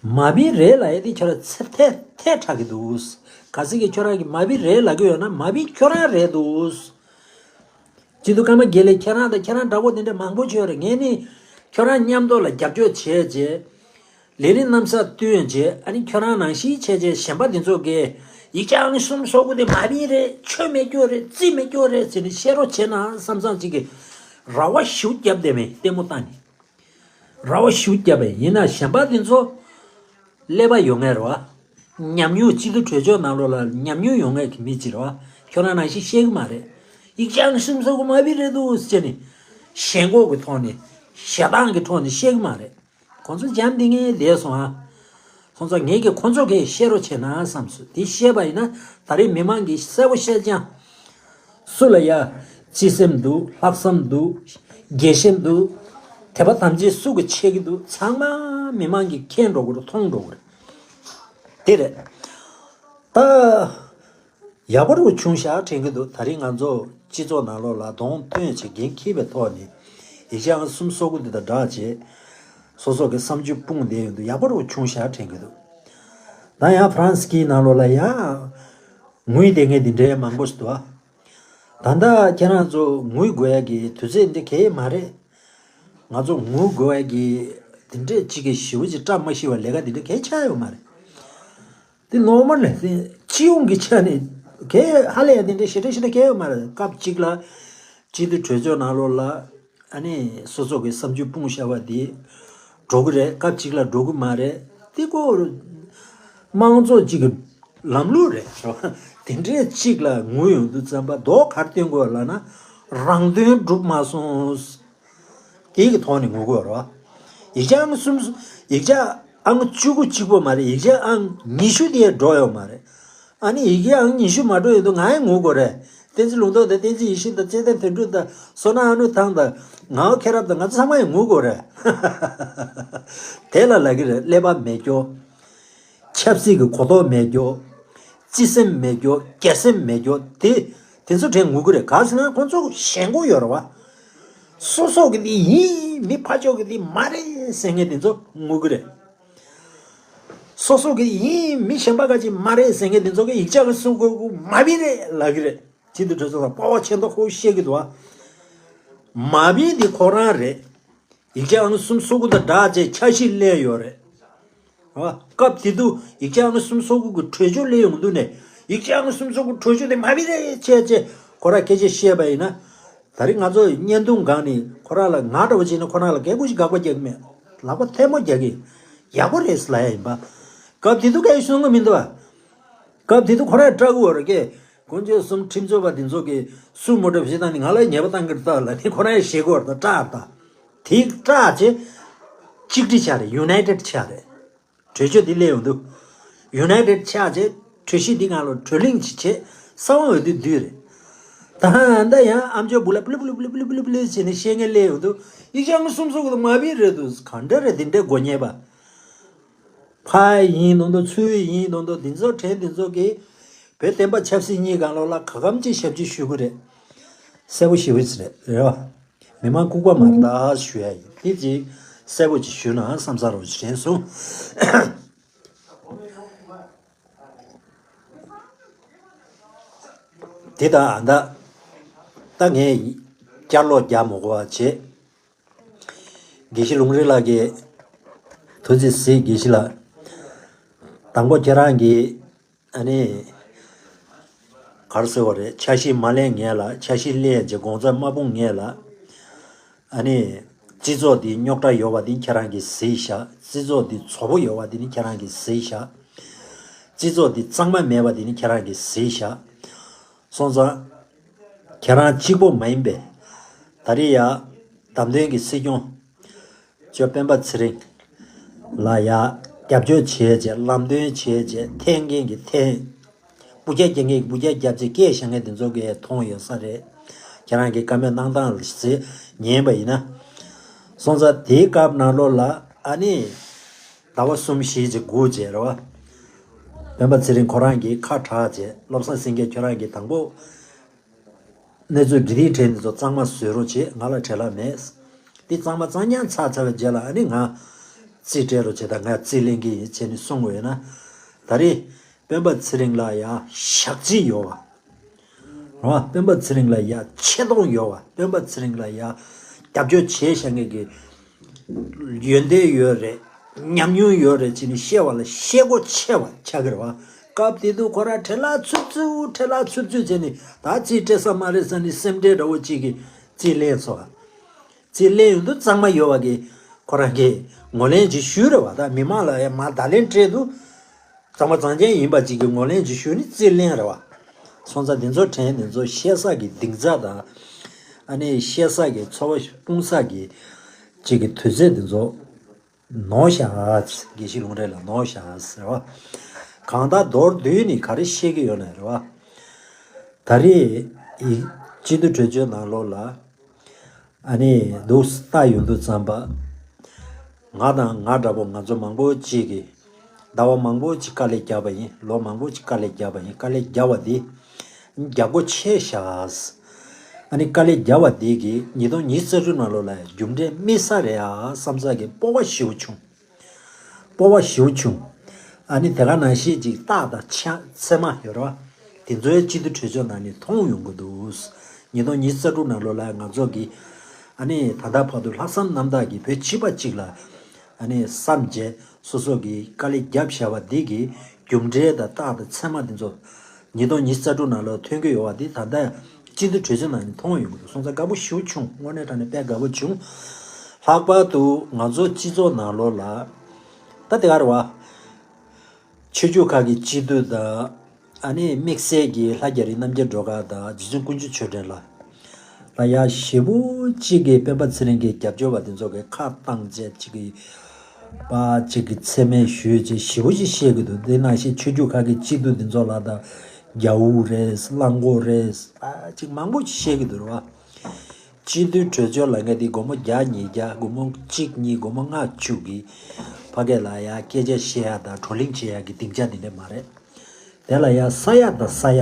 མ་བིན་རེད་ལབ་ཡ་དེ་ཁྱོད་རང་ཚེ་ཐལ་ཐལ་དྲགས་ཀྱི་འདུག། གལ་སྲིད་ཀྱི་ཁྱོད་རང་གིས་མ་བིན་རེད་ལབ་ཀྱི་ཡོད་ན་མ་བིན་ཁྱོད་རང་རེད་འདུག། སྤྱི་འཐུས་ཀརྨ་དགེ་ལེགས་ཁྱེད་རང་དང་ཁྱེད་རང་འདྲ་པོ་དེ་འདྲ་མང་པོ་བྱོས་རེད། ངས་ནི་ཁྱོད་རང་མཉམ་དུ་ལ་རྒྱབ་སྐྱོར་བྱས་རྗེས། ལས་རིམ་གནམ་ས་བསྟུན་རྗེས་ཨ་ནི་ཁྱོད་རང་ནང་བཞིན་བྱས་རྗེས་གཞན་པ་འདི་ཚོ་གིས་ཡིག་ཆ་ཨང་གསུམ་སོ་དགུ་དེ་མ་བིན་རེད། ཆོ་མེད་སྐྱོ་རེད། རྩིས་མེད་སྐྱོ་རེད་ཟེར་ནས་བཤད་རོགས་བྱས་ན་བསམ་བསམ་ཅིག་གི་ར་བ་ཞུ་རྒྱབ་བསྡད་མེད་ལྟད་མོ་བལྟ་ནས། ར་བ་ཞུ་རྒྱབ་པས་ཡིན་ན་གཞན་པ་འདི་ཚོ་ཀླད་པ་ཡོད་མཁན་རེད་བ། ཉམས་མྱོང་སྤྱི་འཐུས་གྲོས་ཚོགས་ནང་ལོགས་ལ་ཉམས་མྱོང་ཡོད་མཁན་གྱི་མི་གཅིག་རེད་བ། ཁྱོད་རང་ནང་བཞིན་བཤད་གི་མ་རེད། ཡིག་ཆ་ཨང་གསུམ་སོ་དགུ་མ་བིན་རེད་འདུག་ཟེར་ནས་ཞེན་ཁོག་གི་ཐོག་ནས་ཞེ་སྡང་གི་ཐོག་ནས་བཤད་གི་མ་རེད། ཁོང་ཚོ་འཇམ་ཐིང་ངེ་བསྡད་སོང་ཨ། ཁོང་ཚོ་ངེད་ཀྱིས་ཁོང་ཚོ་གས་བཤད་རོགས་བྱས་ན་བསམ་སོང་། དེ་བཤད་པ་ཡིན་ན་ད་རེས་མི་མང་གིས་གསལ་པོ་བཤད་ཀྱང་། སུ་ལ་ཡ། བརྩེ་སེམས་འདུག། ལྷག་བསམ་འདུག། དགེ་ཞེན་འདུག། དད་པ་དམ་ཚིག་སུ་གི་ཆེ་གི་འདུག། ཚང་མ་མི་མང་གིས་མཁྱེན་འགྲོ་གི་རེད། མཐོང་འགྲོ་གི་རེད། དེ་རེད། ད། ཡག་པོ་རུ་བྱུང་ཤག་དྲན་གི་འདུག། ད་རིང་ང་ཚོ་སྤྱི་ཚོགས་ནང་ལོགས་ལ་གདོང་སྟོན་བྱེད་འགན་འཁྱེར་བའི་ཐོག་ནས་ཡིག་ཆ་ཨང་གསུམ་སོ་དགུ་འདི་དང་སྦྲགས་བྱས། སོ་སོ་གི་བསམ་ཚུལ་སྤུངས་བསྡད་ཡོང་དུས་ཡག་པོ་རུ་བྱུང་ཤག་དྲན་གི་འདུག། ད་ཡང་ཧྥ་རན་སི་ཀྱི་ནང་ལོགས་ལ་ཡང་ངུས་བསྡད་མཁན་འདི་འདྲའི་མང་པོ་ཞིག་འདུག་ཨ། ད་ལྟ་ཁྱེད་རང་ཚོ་ངུས་དགོས་ཡ་གི་དུས་ཚོད་འདི་གས་མ་རེད། ང་ཚོ་ངུ་དགོས་ཡ་གི་དེ་འདྲས་གཅིག་གི་ཞེ་པོ་ཅིག་བཀྲ་མ་ཤིས་པ་ལས་ཀ་དེ་འདྲས་གས་ཆགས་ཡོད་མ་རེད། དེ་ནོར་མལ་རེད། དེ་སྤྱི་ཡོངས་ཀྱི་ཆ་ནས་གས་ཧ་ལས་ཡ་དེ་འདྲས་ཞེ་དྲག་ཞེ་དྲག་གས་ཡོད་མ་རེད། སྐབས་གཅིག་ལ་སྤྱི་འཐུས་གྲོས་ཚོགས་ནང་ལོགས་ལ་ཨ་ནི་སོ་སོ་གི་བསམ་ཚུལ་སྤུངས་བཞག་པ་དེ་འགྲོ་གི་རེད། སྐབས་གཅིག་ལ་འགྲོ་གི་མ་རེད། དེ་ཀོ་དམངས་གཙོ་གཅིག་གི་ལམ་ལུགས་རེད། དེ་འདྲས་གཅིག་ལ་ངུ་ཡོང་དུས་ཙམ་པ་མདོ་གར་སྟོན་དགོས་ལབ་ན་རང་དོན་འགྲུབ་མ་སོང་། དེ་གི་ཐོག་ནས་ངུ་དགོས་རེད་བ། ཡིག་ཆ་ཨང་གསུམ། ཡིག་ཆ་ཨང་བཅུ་དགུ་གཅིག་པོ་མ་རེད། ཡིག་ཆ་ཨང་ཉི་ཤུ་དེ་འགྲོ་ཡོད་མ་རེད། ཨ་ནི་ཡིག་ཆ་ཨང་ཉི་ཤུ་མ་འགྲོ་ཡོང་དུས་ང་ཡང་ངུ་དགོས་རེད། བསྟན་འཛིན་ལུང་རྟོགས་དང་བསྟན་འཛིན་ཡེ་ཤེས་དང་ཚེ་བརྟན་དོན་གྲུབ་དང་བསོད་ནམས་ཨ་ནུ་ཐང་དང་ངག་དབང་མཁྱེན་རབ་དང་ང་ཚོ་ཚང་མ་ཡང་ངུ་དགོས་རེད། དེ་ལ་ལབ་ཀྱི་རེད། ཀླད་པ་མེད་སྐྱོ། ཆབ་སྲིད་ཀྱི་གོ་རྟོགས་མེད་སྐྱོ། བརྩེ་སེམས་མེད་སྐྱོ། དགེ་སེམས་མེད་སྐྱོ། དེ་དེ་ཚོ་དྲན་ངུ་གི་རེད། ག་ཟེར་ན་ཁོང་ཚོ་ཞེན་ཁོག་ཡོད་རེད་བ། སོ་སོ་གི་དེ་ཡིན། མི་ཕར་ཕྱོགས་ཀྱི་དེ་མ་རེད་ཟེར་མཁན་དེ་ཚོ་ངུ་གི་རེད། སོ་སོ་གི་ཡིན། མི་གཞན་པ་ག་ཅིག་མ་རེད་ཟེར་མཁན་དེ་ཚོ་གི་ཡིག་ཆ་གི་གསུང་དགོས་གི་མ་བི་རེད་ལབ་གི་རེད། སྤྱི་འཐུས་གྲོས་ཚོགས་ལ་དཔའ་བ་ཆེ་མདོག་ཁོ་བཤད་གི་འདུག་བ། མ་བི་དེ་ཁོ་རང་རེད། ཡིག་ཆ་ཨང་གསུམ་སོ་དགུ་དང་སྦྲགས་བྱས་འཆར་གཞི་སླེབས་ཡོད་རེད། ཨ། སྐབས་དེ་དུས་ཡིག་ཆ་ཨང་གསུམ་སོ་དགུ་གི་གྲོས་ཆོད་སླེབས་ཡོང་དུས་ནས་ཡིག་ཆ་ཨང་གསུམ་སོ་དགུ་གྲོས་ཆོད་དེ་མ་བི་རེད་བྱས་བྱས་ཁོ་རང་སྐད་ཆ་བཤད་པ་ཡིན་ན། ད་རེས་ང་ཚོ་བརྙན་ཐུང་སྒང་ནས་ཁོ་རང་ལ་ང་འདྲ་བོ་བྱས་ན་ཁོ་རང་ལ་སྐད་ཁུ་ཞིག་དགག་པ་རྒྱག་གི་མེད། ལག་པ་ཐལ་མོ་རྒྱག་གི་ཡག་པོ་རེད་ལབ་ཡ་ཡིན་པ། སྐབས་དེ་དུས་སྐད་གསུང་གི་མི་འདུག་བ། སྐབས་དེ་དུས་ཁོ་རང་སྐྲག་གི་ཡོད་རེད་ཀྱེ། དཀོན་མཆོག་གསུམ་ཁྲིམས་རྩོད་པ་དེ་ཚོ་གིས་སུ་མོ་ཊ་བྱེད་སྟངས་ནི་ང་ལ་ཉེས་པ་བཏང་གི་རེད་ད་ལབ་ནས་ཁོ་རང་ཡང་ཞེད་གི་ཡོད་རེད་ད། སྐྲག་ད། དེ་སྐྲག་བྱས། གཅིག་སྒྲིལ་ཆགས་རེད། ཡུ་ནའི་ཊེཌ་ཆགས་རེད། གྲོས་ཆོད་འདི་སླེབས་ཡོང་དུས། ཡུ་ནའི་ཊེཌ་ཆགས་བྱས་གྲོས་གཞི་འདི་ང་ལ་གྲོས་གླེང་ཅིག་བྱས་གསང་བ་འོས་བསྡུ་བསྡུས་རེད། ད་ལྟ་ཡང་ཨམ་ཅོག་སྦུག་ལ་པླུ་པླུ་བྱས་ནས་བཤད་མཁན་སླེབས་ཡོང་དུས་ཡིག་ཆ་ཨང་གསུམ་སོ་དགུ་དང་མ་བི་རེད་འདུག། གང་འདྲ་རེད་དེ་འདྲའི་མགོ་ཉེས་པ། ཕ་ཡིན་མདོག་མདོག་ཚུལ་ཡིན་མདོག་མདོག་འདི་ཚོ་དྲན་འདི་ཚོ་གིས་བོད་བསྟན་པ་ཆབ་སྲིད་གཉིས་སྒང་ལོགས་ལ་ག་གམ་ཅིག་ཞབས་ཕྱི་ཞུ་གི་རེད། གསལ་པོ་ཞེ་པོ་ཅིག་རེད། རེད་བ། མི་མང་ལྐུགས་པ་མ་རེད་ད་ཞུ་ཡ་ཡིན། དེ་ཅིག་གསལ་པོ་ཅིག་ཞུས་ན་བསམ་ཚར་བ་ཅིག་དྲན་སོང་། དེ་དང་ཨ་ད། ད་ངས་བསྐྱར་ལོག་རྒྱག་མ་དགོས་པ་བྱེད། དགེ་བཤེས་ལུང་རིགས་ལགས་ཀྱིས། ཐུགས་རྗེ་གཟིགས་དགེ་བཤེས་ལགས། དང་པོ་ཁྱེད་རང་གིས་ཨ་ནི། ག་རེ་ཟེར་བ་རེད། འཆར་གཞི་མ་ལེན་ངེས་ལ། འཆར་གཞི་ལེན་བྱས་དགོངས་ཚུལ་མ་སྤུངས་ངེས་ལ། ཨ་ནི། སྤྱི་ཚོགས་འདི་རྙོག་དྲ་ཡོད་པ་འདི་ཁྱེད་རང་གིས་གཟིགས་ཤག་སྤྱི་ཚོགས་འདི་བཙོག་པོ་ཡོད་པ་འདི་ནི་ཁྱེད་རང་གིས་གཟིགས་ཤག་སྤྱི་ཚོགས་འདི་གཙང་མ་མེད་པ་འདི་ནི་ཁྱེད་རང་གིས་གཟིགས་ཤག་སོང་ཙང་། ཁྱེད་རང་གཅིག་པོ་མ་ཡིན་པས། ད་རེས་ཡ། བདམས་ཐོན་གྱི་སྲིད་སྐྱོང་། ཇོ་སྤེན་པ་ཚེ་རིང་ལ་ཡ། རྒྱབ་སྐྱོར་བྱས་བྱས་ལམ་སྟོན་བྱས་བྱས་འཐེན་མཁན་གྱི་འཐེན། སྤུ་རྒྱལ་རྒྱག་མཁན་གྱི་སྤུ་རྒྱལ་རྒྱབ་བྱས་སྐད་བཤད་མཁན་དེ་ཚོ་གས་མཐོང་ཡོད་ས་རེད། ཁྱེད་རང་གི་བཀའ་མོལ་གནང་སྟངས་ལ་ཟེར་ཉན་པ་ཡིན་ན། སོང་ཙང་དེའི་སྐབས་ནང་ལོགས་ལ་ཨ་ནི། ཟླ་བ་གསུམ་བཞི་ཅིག་སྒུག་བྱས་རེད་བ། སྤེན་པ་ཚེ་རིང་ཁོ་རང་གིས་ཁ་གྲགས་བྱས་བློ་བཟང་སེང་གེ་ཁྱོད་རང་གིས་དང་པོ། གནས་ཚུལ་འདི་དེའི་གྲས་འདི་ཚོ་གཙང་མ་བཟོས་རོགས་བྱེད། ང་ལ་བྲེལ་བ་མེད། འདི་གཙང་མ་གཙང་རྐྱང་ཚར་ཚར་བའི་རྗེས་ལ་ཨ་ནི་ང་རྩིས་སྤྲད་རོགས་བྱེད་དང་། ང་རྩིས་ལེན་གྱི་ཡིན་བྱས་ནས་གསུང་དགོས་ཡོད་ན། ད་རེས་སྤེན་པ་ཚེ་རིང་ལ་ཡ་ཞག་རྩིས་ཡོད་བ། རེད་བ། སྤེན་པ་ཚེ་རིང་ལ་ཡ་ཆེ་མཐོང་ཡོད་བ། སྤེན་པ་ཚེ་རིང་ལ་ཡ་རྒྱབ་སྐྱོར་བྱས་བཞག་མཁན་གྱི་ཡོན་ཏན་ཡོད་རེད། ཉམས་མྱོང་ཡོད་རེད་ཅེས་ནས་བཤད་པ་ལ་ཤེས་སྒོ་ཆེ་བ་ཆགས་ཀྱི་རེད་བ། སྐབས་དེ་དུས་ཁོ་རང་བྲེལ་བ་ཚུབ་ཚུབ་བྲེལ་བ་ཚུབ་ཚུབ་བྱས་ནས་ད་རྩིས་སྤྲད་ས་མ་རེད་ཟེར་ནས་སེམས་ཁྲལ་འདྲ་བོ་གཅིག་གིས་རྩིས་ལེན་སོང་བ། རྩིས་ལེན་ཡོང་དུས་གཙང་མ་ཡོད་པ་གི་ཁོ་རང་གིས་ངོས་ལེན་ཅིག་ཞུས་རེད་བ། ད་མི་མང་ལ་ཡང་མར་བརྡ་ལན་སྤྲད་དུས་གཙང་མ་གཙང་རྐྱང་ཡིན་པ་ཅིག་གི་ངོས་ལེན་ཅིག་ཞུས་ནས་རྩིས་ལེན་རེད་བ། སོང་ཙང་འདི་ཚོ་དྲན་འདི་ཚོ་བཤད་ས་གི་སྡིངས་ཆ་དང་། ཨ་ནི་བཤད་ས་གི་འཚོ་བ་སྤུངས་ས་གི་ཅིག་གི་དུས་ཚོད་འདི་ཚོ་ནོར་ཤག་དགེ་བཤེས་ལུང་རིགས་ལ་ནོར་ཤག་ཟེར་བ། གང་ལྟར་མདོར་བསྡུས་ནས་ག་རེ་བཤད་ཀྱི་ཡོད་ན་རེད་བ། ད་རེས་ཡི་སྤྱི་འཐུས་གྲོས་ཆོད་ནང་ལོགས་ལ། ཨ་ནི་འདུག་ལྟ་ཡོང་དུས་ཙམ་པ། ང་དང་ང་འདྲ་པོ་ང་ཚོ་མང་པོ་ཅིག་གིས་ཟླ་བ་མང་པོ་ཅིག་དཀའ་ལས་བརྒྱབ་པ་ཡིན། ལོ་མང་པོ་ཅིག་དཀའ་ལས་བརྒྱབ་པ་ཡིན། དཀའ་ལས་བརྒྱབ་པ་འདི་རྒྱག་སྒོ་ཆེ་ཤག་ཨ་ནི་དཀའ་ལས་བརྒྱབ་པ་འདི་གིས་ཉིས་སྟོང་ཉི་ཤུ་རྩ་དྲུག་ནང་ལོགས་ལ་རྒྱུ་འབྲས་སྨིན་ས་རེད་ཨ་བསམ་ས་གི་སྤོབས་པ་ཞེ་པོ་བྱུང་། སྤོབས་པ་ཞེ་པོ་བྱུང་། ཨ་ནི་དེ་ག་ནང་བཞིན་ཅིག་རྟགས་དང་ཆ་མཚན་མ་ཡོད་རེད་བ། དེ་ཚོའི་སྤྱི་འཐུས་གྲོས་ཆོད་ནང་ནས་མཐོང་ཡོང་གི་འདུག་ཉིས་སྟོང་ཉི་ཤུ་རྩ་དྲུག་ནང་ལོགས་ལ་ང་ཚོ་གིས་ཨ་ནི་ད་ལྟ་བར་དུ་ལྷག་བསམ་རྣམ་དག་གིས་བོད་སྤྱི་པ་གཅིག་ལ་ཨ་ནི་བསམ་བྱས་སོ་སོ་གིས་དཀའ་ལས་བརྒྱབ་བཞག་པ་འདི་གི་རྒྱུ་འབྲས་དང་རྟགས་དང་མཚན་མ་འདི་ཚོ་ཉིས་སྟོང་ཉི་ཤུ་རྩ་དྲུག་ནང་ལོགས་ཐོན་གྱི་ཡོད་པ་འདི་ད་ལྟ་སྤྱི་འཐུས་གྲོས་ཆོད་ནང་ནས་མཐོང་ཡོང་གི་འདུག་སོང་ཙང་དགའ་པོ་ཞེ་པོ་བྱུང་། དངོས་གནས་དྲང་གནས་དཔེ་དགའ་པོ་བྱུང་། ལྷག་པར་དུ་ང་ཚོ་སྤྱི་ཚོགས་ནང་ལོགས་ལ་ད་དེ་ག་རེད་བ། ཆོས་བརྒྱུད་ཁག་གི་སྤྱི་འཐུས་དང་། ཨ་ནི་དམིགས་བསལ་གྱི་ལྷ་རྒྱ་རི་རྣམ་རྒྱལ་སྒྲོལ་དཀར་དང་རྗེ་བཙུན་ཀུན་མཆོག་ཆོས་སྒྲོན་ལགས་ལ་ཡ་ཞེ་པོ་གཅིག་གིས་སྤེན་པ་ཚེ་རིང་གི་རྒྱབ་སྐྱོར་བ་དེ་ཚོ་གི་ཁ་བཏང་བྱས་གཅིག་གིས་པ་གཅིག་གིས་མཚན་སྨད་ཞུས་བྱས་ཞེ་པོ་ཅིག་བཤད་ཀྱི་འདུག་དེ་ནང་བཞིན་ཆོས་བརྒྱུད་ཁག་གི་སྤྱི་འཐུས་དེ་ཚོ་ལ་ད་རྒྱ་དབུ་རེད། གླང་མགོ་རེད། ཨ་གཅིག་མང་པོ་ཅིག་བཤད་ཀྱི་འདུག་རེད་བ། སྤྱི་འཐུས་གྲོས་ཆོད་ལབ་མཁན་དེ་སྒོར་མོ་བརྒྱ་ཉིས་བརྒྱ་སྒོར་མོ་གཅིག་གཉིས་སྒོར་མོ་ལྔ་བཅུ་གི་ཕ་སྐད་ལ་ཡ་སྐད་ཆ་བཤད་ཡ་དང་བགྲོ་གླེང་བྱེད་ཡ་གི་སྡིངས་ཆ་དེ་འདྲ་མ་རེད། དེ་ལ་ཡ་ས་ཡ་དང་ས་ཡ།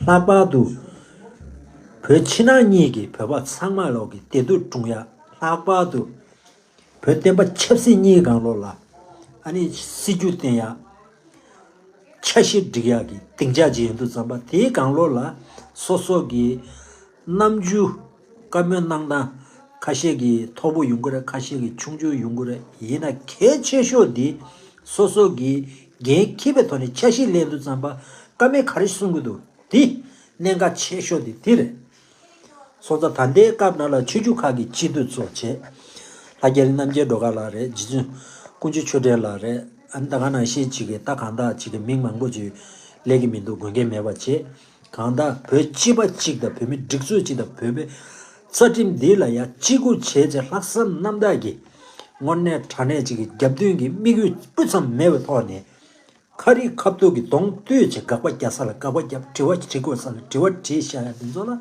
ལྷག་པར་དུ་བོད་ཕྱི་ནང་གཉིས་ཀྱི་བོད་པ་ཚང་མ་ལོག་གི་བདེ་སྡུག་སྲུང་ཡ། ལྷག་པར་དུ་བོད་བསྟན་པ་ཆབ་སྲིད་གཉིས་སྒང་ལོགས་ལ་ཨ་ནི་སྲིད་ཇུས་བཏིང་ཡ། འཆར་གཞི་སྒྲིག་ཡག་གི་སྡིངས་ཆ་ཅིག་ཡིན་དུས་ཙམ་པ་དེའི་སྒང་ལོགས་ལ་སོ་སོ་གི་རྣམ་འགྱུར་བཀའ་མོལ་གནང་སྟངས་ཁ་ཤས་ཀྱིས་མཐོ་པོ་ཡོང་གི་རེད། ཁ་ཤས་ཀྱིས་ཆུང་ཆུང་ཡོང་གི་རེད། ཡིན་ན་གལ་ཆེ་ཤོས་འདི་སོ་སོ་གི་འགན་འཁྱེར་བའི་ཐོག་ནས་འཆར་གཞི་ལེན་དུས་ཙམ་པ་བཀའ་མོལ་ག་རེ་གསུང་གི་འདུག་འདི་གནད་འགག་ཆེ་ཤོས་འདི་འདི་རེད། སོང་ཙང་ད་ལྟའི་སྐབས་ནང་ལ་ཆོས་བརྒྱུད་ཁག་གི་སྤྱི་འཐུས་ཚོ་བྱས། ལྷ་རྒྱ་རི་རྣམ་རྒྱལ་སྒྲོལ་དཀར་ལགས་རེད། རྗེ་བཙུན་ཀུན་མཆོག་ཆོས་སྒྲོན་ལགས་རེད། ཨ་ནི་ད་ག་ནང་བཞིན་ཅིག་གི་ད་གང་ལྟར་ཅིག་གི་མིང་མང་པོ་ཅིག་སླེབས་ཀྱི་མི་འདུག་དགོས་མཁན་མེད་པ་བྱས། གང་ལྟར་བོད་སྤྱི་པ་གཅིག་དང་བོད་མི་སྒྲིག་འཛུགས་གཅིག་དང་བོད་པའི་རྩ་ཁྲིམས་འདི་ལ་ཡ་གཅིག་གུ་བྱས་བྱས་ལྷག་བསམ་རྣམ་དག་གིས་དངོས་གནས་དྲང་གནས་ཅིག་གི་རྒྱབ་མདུན་གྱི་དམིགས་ཡུལ་སྤུ་ཙམ་མེད་པའི་ཐོག་ནས། ཁ་རི་ཁ་ཐུག་གི་གདོང་གཏོད་བྱས་དགག་པ་རྒྱག་ས་ལ་དགག་པ་རྒྱབ། དྲི་བ་དྲི་དགོས་ས་ལ་དྲི་བ་དྲིས་བཞག་ཡ་འདི་ཚོ་ལ་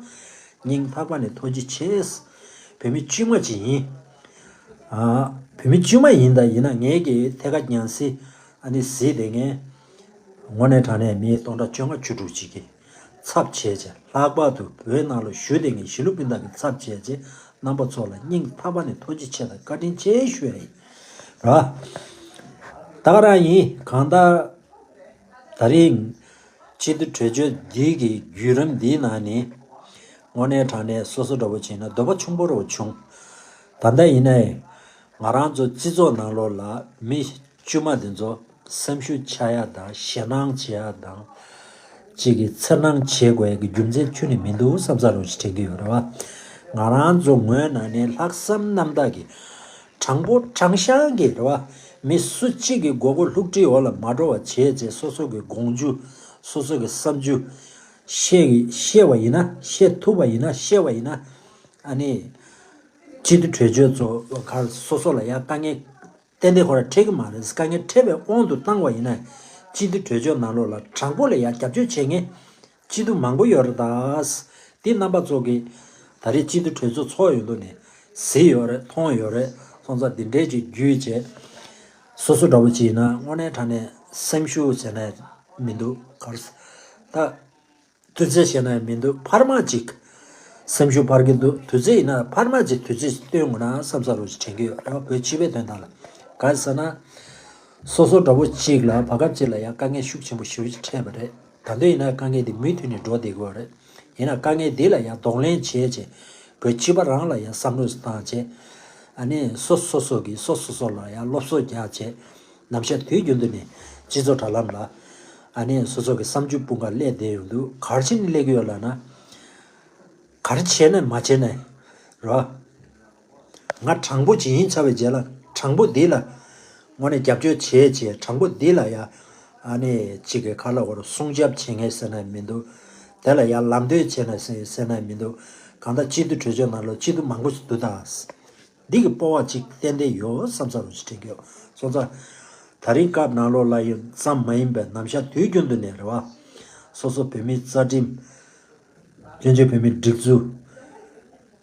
སྙིང་ཐག་པ་ནས་ཐུགས་རྗེ་ཆེ། བོད་མི་དཀྱུས་མ་ཅིག་ཡིན། ཨ། བོད་མི་དཀྱུས་མ་ཡིན་ད་ཡིན་ན་ངས་ཀྱི་ཐད་ཀར་ཉན་སྲིད་ཨ་ནི་གཟིགས་བསྡད་མཁན། དངོས་གནས་དྲང་གནས་མི་སྟོང་ཕྲག་བཅོ་ལྔ་བཅུ་དྲུག་ཅིག་གི་ཚབ་བྱས་བྱས། ལྷག་པར་དུ་བོད་ནང་ལ་བཞུགས་བསྡད་མཁན་གཞིས་ལུས་སྤུན་ཟླ་གི་ཚབ་བྱས་བྱས། རྣམ་པ་ཚོ་ལ་སྙིང་ཐག་པ་ནས་ཐུགས་རྗེ་ཆེ་དང་བཀའ་དྲིན་ཆེ་ཞུ་ཡ་ཡིན། ར། ད་ག་རང་ཡིན། གང་ལྟར་ད་རིང་སྤྱི་འཐུས་གྲོས་ཆོད་འདི་གི་བརྒྱུད་རིམ་འདིའི་ནང་ནས་དངོས་གནས་དྲང་གནས་སོ་སོ་འདྲ་པོ་བྱས་ན་འདོད་པ་ཆུང་པོ་འདྲ་པོ་བྱུང་། ད་ལྟ་ཡིན་ནའི་ང་རང་ཚོ་སྤྱི་ཚོགས་ནང་ལོགས་ལ་མི་དཀྱུས་མ་འདི་ཚོ་སེམས་ཤུགས་ཆག་ཡ་དང་ཞེད་སྣང་བྱེད་ཡ་དང་། གཅིག་གིས་འཚེར་སྣང་བྱེད་དགོས་ཡ་གི་རྒྱུ་མཚན་ཁྱོན་ནས་མི་འདུག་བསམ་ས་རང་ཞིག་དྲན་གྱི་ཡོད་རེད་བ། ང་རང་ཚོ་ངོས་ནས་ནི་ལྷག་བསམ་རྣམ་དག་གིས་དྲང་པོ་དྲང་བཞག་གི་རེད་བ། མི་སུ་གཅིག་གི་མགོ་སྐོར་ལྷུག་ཁྲིའི་འོག་ལ་མ་འགྲོ་བ་བྱས་བྱས་སོ་སོ་གི་དགོངས་རྒྱུ། སོ་སོ་གི་བསམ་རྒྱུ། བཤད་བཤད་པ་ཡིན་ན་བཤད་ཐུབ་པ་ཡིན་ན་བཤད་པ་ཡིན་ན། ཨ་ནི། སྤྱི་འཐུས་གྲོས་ཆོད་ཚོ་གར་སོ་སོ་ལ་ཡང་དཀའ་ངལ་ཏན་ཏན་ཁོ་ར་འཕྲད་ཀྱི་མ་རེད། དཀའ་ངལ་འཕྲད་པའི་དབང་དུ་བཏང་བ་ཡིན་ན། སྤྱི་འཐུས་གྲོས་ཆོད་ནང་ལོགས་ལ་དྲང་པོ་ལ་ཡང་རྒྱབ་སྐྱོར་བྱེད་མཁན་སྤྱི་འཐུས་མང་པོ་ཡོད་རེད་ད། འདི་རྣམ་པ་ཚོ་གིས་ད་རེས་སྤྱི་འཐུས་གྲོས་ཚོགས་ཚོགས་ཡོང་དུས་ནས་གཟིགས་ཡོད་རེད། མཐོང་ཡོད་རེད། སོང་ཙང་འདི་འདྲའི་ཅིག་བརྒྱུད་བྱས། སོ་སོ་འདྲ་པོ་ཅིག་ཡིན་ན་དངོས་གནས་དྲང་གནས་སེམས་ཤུགས་བྱས་ན་མི་འདུག་གར། ད། དུས་ཚོད་བྱས་ན་མི་འདུག་འཕར་མ་གཅིག་སེམས་ཤུགས་འཕར་གྱི་འདུག་དུས་ཚོད་ཡིན་ན་འཕར་མ་གཅིག་དུས་ཚོད་སྟོན་དགོས་ན་བསམ་ས་རུ་ཞིག་དྲན་གྱི་ཡོད་རེད་བ། བོད་སྤྱི་པའི་དོན་དག་ལ། ག་རེ་ཟེར་ན། སོ་སོ་འདྲ་པོ་གཅིག་ལ་བར་སྐབས་གཅིག་ལ་ཡང་དཀའ་ངལ་ཤུགས་ཆེན་པོ་ཞེ་པོ་ཅིག་འཕྲད་པ་རེད། ད་དུང་ཡིན་ན་དཀའ་ངལ་འདི་མུ་མཐུད་ནས་འགྲོ་བསྡད་ཀྱི་ཡོད་རེད། ཡིན་ན་དཀའ་ངལ་འདི་ལ་ཡང་གདོང་ལེན་བྱས་བྱས་བོད་སྤྱི་པ་རང་ལ་ཡང་བསམ་བློ་བཏང་བྱས། ཨ་ནི་སོ་སོ་སོ་གིས་སོ་སོ་སོ་ལ་ཡང་སློབ་གསོ་རྒྱག་བྱས། ནམ་ཞག་དུས་རྒྱུན་དུ་ནས་སྤྱི་ཚོགས་དྲ་ལམ་ལ་ཨ་ནི་སོ་སོ་གི་བསམ་ཚུལ་སྤུངས་ཀ་སླེབས་བསྡད་ཡོང་དུས་ག་རེ་བྱས་ནས་སླེབས་ཀྱི་ཡོད་ལབ་ན། ག་རེ་བྱས་ནས་མ་བྱས་ནས་རོ། ང་དྲང་པོ་ཅིག་ཡིན་ཚར་བའི་རྗེས་ལ་དྲང་པོ་འདི་ལ་དངོས་གནས་རྒྱབ་སྐྱོར་བྱས་བྱས་དྲང་པོ་འདི་ལ་ཡ་ཨ་ནི་གཅིག་གི་ཁ་ལ་བོར་སྲུང་སྐྱོབ་བྱེད་མཁན་ཟེར་ན་མི་འདུག་དེ་ལ་ཡ་ལམ་སྟོན་བྱས་ན་ཟེར་ཟེར་ན་མི་འདུག་གང་ལྟར་སྤྱི་འཐུས་གྲོས་ཆོད་ནང་ལོགས་སྤྱི་འཐུས་མང་པོ་ཞིག་འདུག་ད། འདི་གི་སྤོབས་པ་ཅིག་ཏན་ཏན་ཡོད་བསམ་ས་རུ་ཞིག་དྲན་གྱི་ཡོད། སོང་ཙང་། ད་རིང་སྐབས་ནང་ལོགས་ལ་ཡིན་ཙམ་མ་ཡིན་པའི་ནམ་ཞག་དུས་རྒྱུན་དུ་ནས་རེད་བ། སོ་སོ་བོད་མིའི་རྩ་ཁྲིམས། བཙན་བྱོལ་བོད་མིའི་སྒྲིག་འཛུགས།